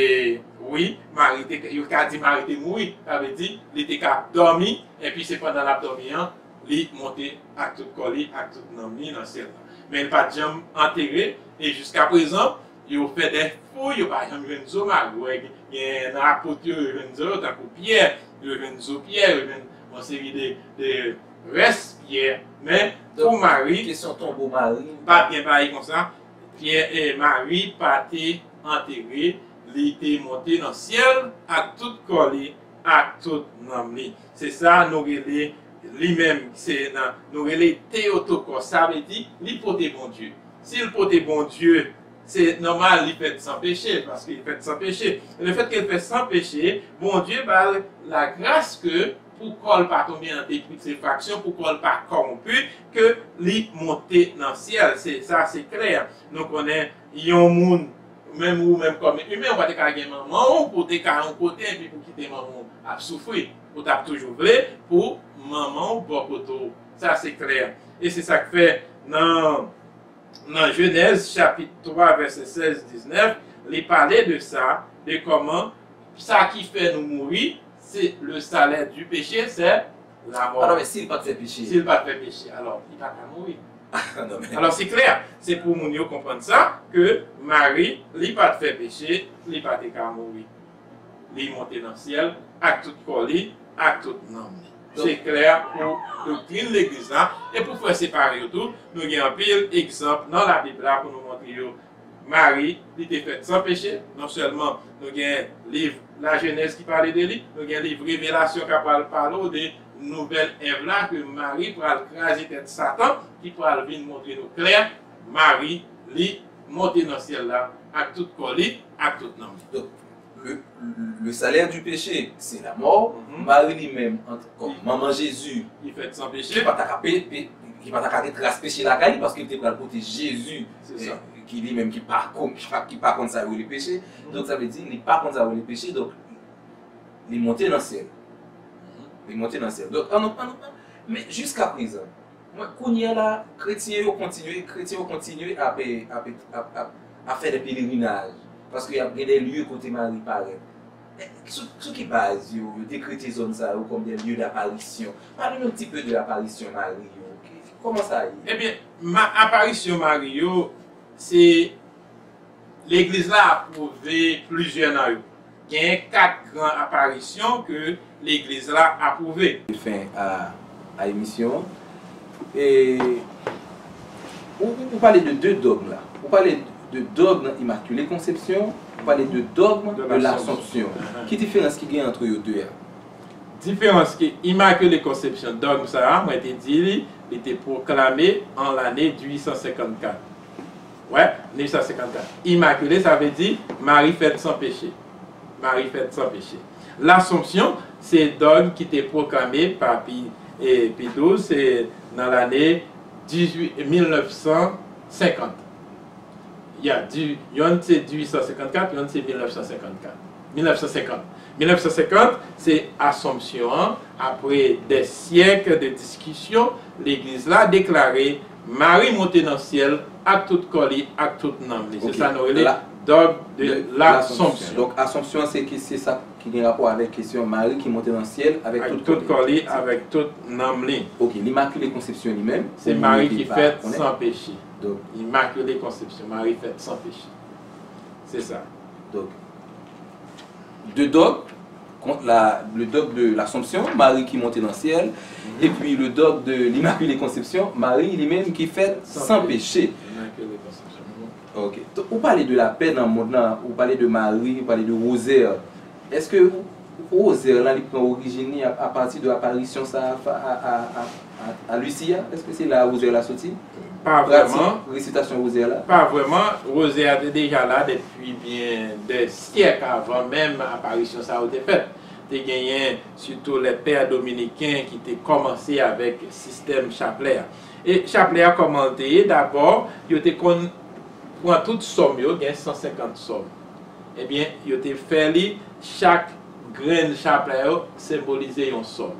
wi, Mari te, yo ka di Mari te mouri, sa vle di, li te ka dòmi, epi se pandan l ap dòmi an, li monte ak tout kò li, ak tout nanm li nan syèl la. Men li pa t janm antere, e jiska prezan, yo fè de fouy, yo pa janm jwenn zo Mari. Ou wè, gen, gen nan apot yo, yo jwenn zo yo, tankou Pyè, yo jwenn zo Pyè, yo jwenn yon seri de, de rès Pyè. Men, pou Mari, kesyon tonbo Mari, pa t gen bagay konsa. Pyè, e, Mari pa te antere, li te monte nan syèl ak tout kò li, ak tout nanm li. Se sa nou rele, li menm, se nan, nou rele Teyotokòs, sa vle di, li pote Bondye. Si l pote Bondye, se nòmal li fèt san peche, paske li fèt san peche. Lefètke l fèt san peche, Bondye ba l lagras ke pou kò l pa tonbe an deprivasyon, pou kò l pa kòwonpi, ke li monte nan syèl. Se, sa se klè. Nou konnen yon moun, menm ou menm kòm imen, ou pa te ka gen manman w, pou w te ka yon kote, epi pou kite manman w ap soufri. Ou t ap toujou vle pou manman w bò kote w. Sa se klè. E se sa k fè nan, nan Jenèz chapit twa, vèsè sèz, diznèf, li pale de sa, de kòman sa ki fè nou mouri, se le salaire du péché, c'est la mort. Alò, men si l pa t fè peche. Si l pa t fè peche, alò, li pa ka mouri. Non, men alò, se klè, se pou moun yo konprann sa, ke Mari, li pa t fè peche, li pa te ka mouri. Li monte nan syèl, ak tout kò li, ak tout nanm li. Se klè pou doktrin legliz la, e pou frè separe yo tou, nou gen anpil egzanp nan Labib la pou nou montre yo Mari, li te fèt san peche. Non sèlman nou gen liv Lajenèz ki pale de li, nou gen liv Revelasyon k ap pral pale w de nouvèl Èv la, ke Mari pral kraze tèt Satan, ki pral vin montre nou klè, Mari, li monte nan syèl la ak tout kò li, ak tout nanm li. Donk, le, le salaire du péché, c'est la mort. Mhm. Mari li menm, an, kòm manman Jezi, li fèt san peche, ki pa ta ka pe, pe, ki pa ta ka gen tras peche lakay li, paske li te pral pote Jezi, se sa, eh, ki li menm ki pa kon-, ki pa, ki pa konn sa yo rele peche. Mhm. Donk, sa vle di, li pa konn sa yo rele peche, donk, li monte nan syèl. Mhm. Li monte nan syèl. Donk, an nou, an nou, men jiska prezan, mwen, kounye a la, kretyen yo kontinye, kretyen yo kontinye ap, ap, ap, ap, ap fè de pelerinaj, paske y ap gen de lye kote Mari parèt. Eh, sou, sou ki baz yo, yo dekrete zòn sa yo kòm de lye daparisyon? Pale nou un petit peu de l'apparition Mari yo. Ki, kòman sa ye? Ebyen, ma-, aparisyon Mari yo, se Legliz la apwouve plizyè nan yo. Genyen kat gran aparisyon ke Legliz la apwouve. Fen a, a emisyon an. E, ou, ou, ou pale de de dòg la. Ou pale de dòg nan Immaculée Conception, ou pale de dòg de l'Assomption. Ki diferans ki gen ant yo de a? Diferans ke Immaculée Conception, dòg sa a, mwen te di li, li te pwoklame an lane dizuit san senkannkat. Wè, dizuit san senkannkat. Immaculée, sa vle di Mari fèt san peche. Mari fèt san peche. L'Assomption, se dòg ki te pwoklame pa Pi, e, Pi douz, se nan lane dizuit, mil nèf san senkant. Ya, di, yonn se dizuit san senkannkat, yonn se mil nèf san senkannkat. Mil nèf san senkant. Mil nèf san senkant, se Assomption an, apre dè syèk de diskisyon, Legliz la deklare Mari monte nan syèl ak tout kò li, ak tout nanm li. Se sa nou rele dòg de l'Assomption. Donk, Assomption, se ki, se sa ki gen rapò avèk kesyon Mari ki monte nan syèl avèk tout kò li, avèk tout nanm li. Ok, L'Immaculée Conception li menm, se Mari ki fèt san peche. Donk, Immaculée Conception, Mari fèt san peche. Se sa. Donk, de dòg, kont la, le dòg de l'Assomption, Mari ki monte nan syèl, epi le dòg de l'Immaculée Conception, Mari li menm ki fèt san peche. Immaculée Conception. Ok. Donk, ou pale de lapè nan mond lan, ou pale de Mari, ou pale de wozè. Èske wozè lan li pran orijin li a, apati de aparisyon sa a, a, a, a, a, a Lucia? Èske se la wozè la soti? Pa vrèman. Pratik resitasyon wozè la? Pa vrèman. Wozè a te deja la depi byen dè syèk avan menm aparisyon sa yo te fèt. Te genyen sitou lè pè dominiken ki te kòmanse avèk sistèm chaplè a. E chaplè a, kòman l te ye? Dabò, yo te konn pran tout sòm yo, gen san senkant sòm. Ebyen, yo te fè li, chak grenn chaplè yo senbolize yon sòm.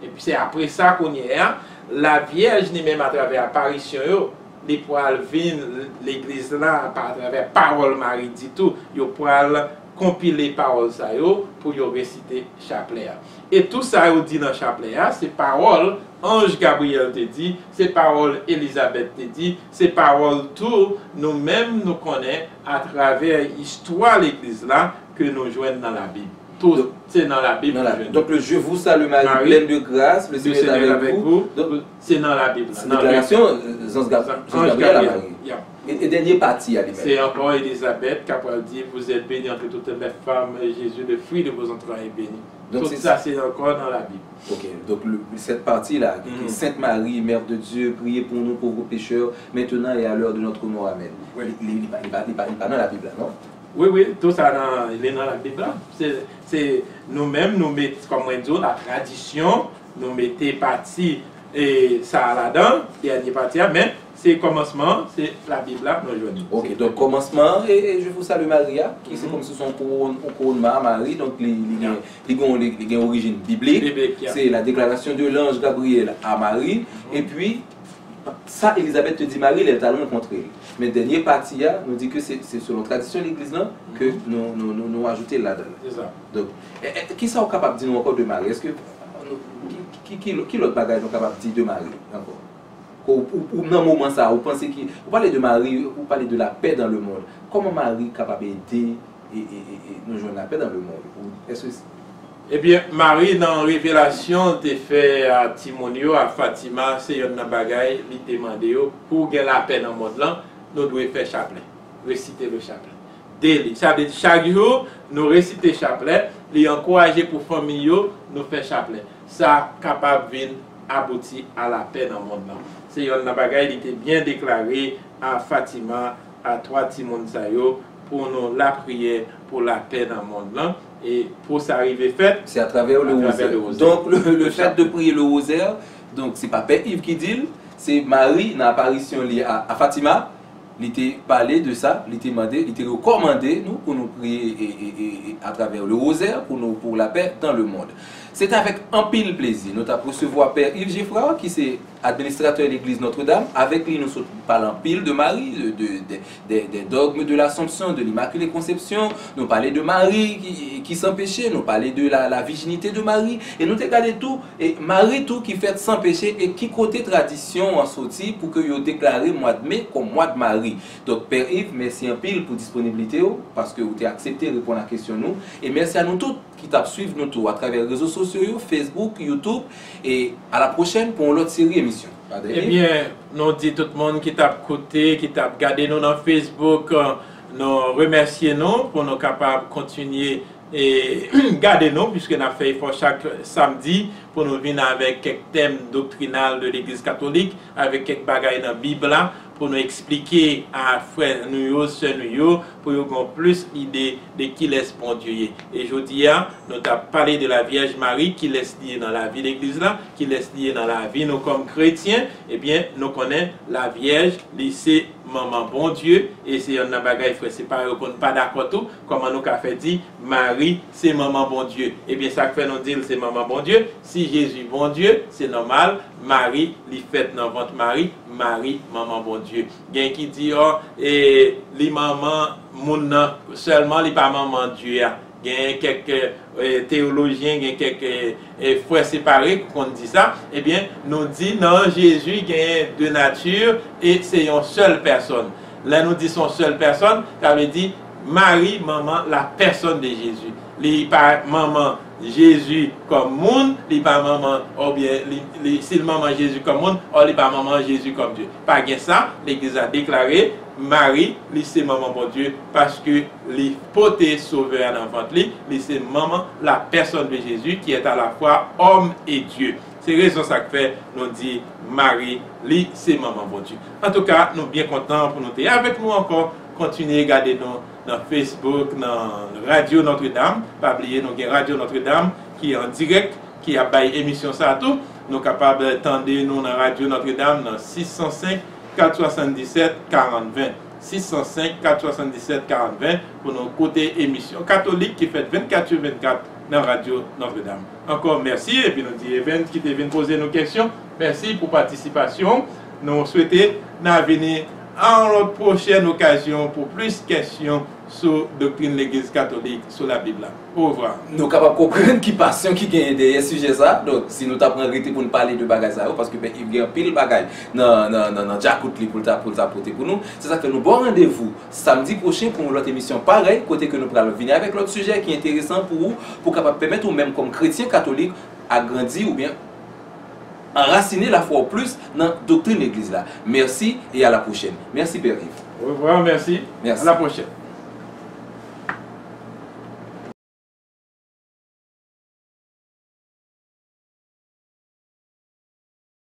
Epi se apre sa, kounye a, Lavyèj li menm, atravè aparisyon yo, li pral vin legliz la, pa atravè pawòl Mari ditou, yo pral konpile pawòl sa yo pou yo resite chaplè a. E tou sa yo di nan chaplè a, se pawòl anj Gabriyèl te di, se pawòl Elizabèt te di, se pawòl tou nou menm nou konnen atravè istwa legliz la ke nou jwenn nan Labib. Tout se nan Labib nou jwenn. Donk, le je vous salue Marie, pleine de grâce, le Seigneur est avec vous. Donk, se nan Labib la. Se deklarasyon zanj Gabriyèl a Mari. E dènye pati a li menm. Se ankò Elizabèt k ap pral di, vous êtes bénie entre toutes les femmes, et Jésus, le fruit de vos entrailles, est béni. Tout sa se ankò nan Labib. Ok, donk cette partie-là, que Sainte Marie, Mère de Dieu, priez pour nous pauvres pécheurs, maintenant et à l'heure de notre mort. Amen. Li pa nan Labib la, non? Wi, wi, tou sa nan, li nan Labib la. Se, se nou menm, nou met, kòm mwen di w la, tradisyon, nou mete pati e sa a ladan, dènye pati a, men se kòmansman an, se Labib la nou jwenn li. Ok, donk kòmansman an, e, e Je vous salue Marie a, ki se kòmsi se yon kowòn, yon kowònman a Mari, donk li, li gen, li gen, li, li gen orijin biblik, se la déclaration de l'ange Gabriel à Marie, epi sa Elizabèt te di Mari lè l t al rankontre l. Men dènye pati a, nou di ke se, se selon tradisyon legliz lan ke nou, nou, nou, nou ajoute l ladan l. Donk, e, e, kisa w kapab di nou ankò de Mari? Èske, nou, ki, ki, ki, ki lòt bagay nou kapab di de Mari ankò? Ou, ou, ou nan moman sa, ou panse ki, ou pale de Mari, ou pale de la paix dans le monde. Kòman Mari kapab ede e, e, e, e nou jwenn lapè dans le monde? Ou, èske Ebyen, Mari, nan revelasyon l te fè a timoun yo, a Fatima, se yonn nan bagay li te mande yo, pou gen lapè nan mond lan, nou dwe fè chaplè, resite le chaplè. De li. Sa vle di, chak jou, nou resite chaplè, li ankouraje pou fanmi yo, nou fè chaplè. Sa kapab vin abouti a lapè nan mond lan. Se yonn nan bagay li te byen deklare a Fatima, a twa timoun sa yo, pou nou lapriyè pou lapè nan mond lan, e pou sa rive fèt, se atravè le wozè. Donk, le, le fait de prier le rosaire, donk, se pa Pè Iv ki di l, se Mari, nan aparisyon li a, a Fatima, li te pale de sa, li te mande, li te rekòmande nou pou nou priye e, e, e, e atravè le rosaire pou nou, pour la paix dans le monde. Se t avèk anpil plezi nou t ap resevwa Pè Yves Geffrard, ki se administratè legliz Notre Dame. Avèk li, nou sot pale anpil de Mari, de, de, de, des, des dogmes de l'Assomption, de l'Immaculée Conception. Nou pale de Mari ki, ki san peche, nou pale de la, la virginité de Marie. E nou te gade tou, e Mari tou ki fèt san peche, e ki kote tradisyon an soti pou ke yo deklare mwa de me kòm mwa de Mari. Donk, Pè Yves, mèsi anpil pou disponiblite w, paske ou te aksepte reponn a kesyon nou. E mèsi a nou tout ki t ap swiv nou tou atravè rezo sosyo yo, Facebook, YouTube, e a la pwochèn pou yon lòt seri emisyon. Padre Yves? Ebyen, nou di tout moun ki t ap koute, ki t ap gade nou nan Facebook, nou remèsye nou pou nou kapab kontinye e gade nou, piske n ap fè efò chak samdi pou nou vin avèk kèk tèm doktrinal de Legliz Katolik, avèk kèk bagay nan Bib la, pou nou eksplike a frè nou yo, sè nou yo, pou yo gen plis lide de kilès Bondye ye. E jodi a, nou t ap pale de la Vyèj Mari, kilès li ye nan lavi legliz la, kilès li ye nan lavi nou kòm kretyen, ebyen, nou konnen la Vyèj, li se manman Bondye, e se yonn nan bagay frè separe yo konn pa dakò tou, kòman nou ka fè di Mari se manman Bondye? Ebyen, sa k fè nou di l se manman Bondye, si Jezi Bondye, se nòmal, Mari, li fèt nan vant Mari, Mari, manman Bondye. Gen ki di, ò, e, li manman moun nan sèlman, li pa manman Dye a. Gen kèk, e, teyolojyen, gen kèk, e, e, frè separe ki konn di sa. Ebyen, nou di nan Jezi genyen de nati e se yon sèl pèsòn. Lè nou di se yon sèl pèsòn, sa vle di Mari, manman, la personne de Jésus. Li pa manman Jezi kòm moun, li pa manman, oubyen li, li, si l manman Jezi kòm moun, ò, li pa manman Jezi kòm Dye. Pa gen sa, legliz la deklare Mari, li se manman Bondye, paske li pote Sovè a nan vant li, li se manman, la personne de Jésus, qui est à la fois homme et Dieu. Se rezon sa k fè nou di Mari, li se manman Bondye. Antouka, nou byen kontan pou nou te avèk nou ankò. Kontinye gade nou nan Facebook, nan Radyo Nòtredam. Pa bliye, nou gen Radyo Nòtredam ki an dirèk, ki ap bay emisyon sa a tou. Nou kapab tande nou nan Radyo Nòtredam nan sis san senk, kat swasanndisèt, karant ven. Sis san senk, kat swasanndisèt, karant ven, pou nou koute emisyon katolik ki fèt vennkat sou vennkat nan Radyo Nòtredam. Ankò mèsi, epi nou di Evans ki te vin poze nou kesyon, mèsi pou patisipasyon. Nou swete n a vini a yon lòt pwochèn okazyon pou plis kesyon sou doktrin Legliz Katolik, sou Labib la. Orevwa. Nou kapab konprann ki pasyon ki genyen dèyè sijè sa a. Donk, si nou ta pran rete pou n pale de bagay sa yo, paske Pè Iv gen anpil bagay nan, nan, nan, nan djakout li pou l ta, pou l ta pote pou nou. Se sa k fè nou ba w randevou samdi pwochen pou yon lòt emisyon parèy, kote ke nou pral vini avèk lòt sijè ki enteresan pou ou, pou kapab pèmèt ou menm kòm kretyen katolik agrandi oubyen anrasine lafwa w plis nan doktrin Legliz la. Mèsi e a la pwochèn. Mèsi, Pè Iv. Orevwa, mèsi. Mèsi. A la pwochèn.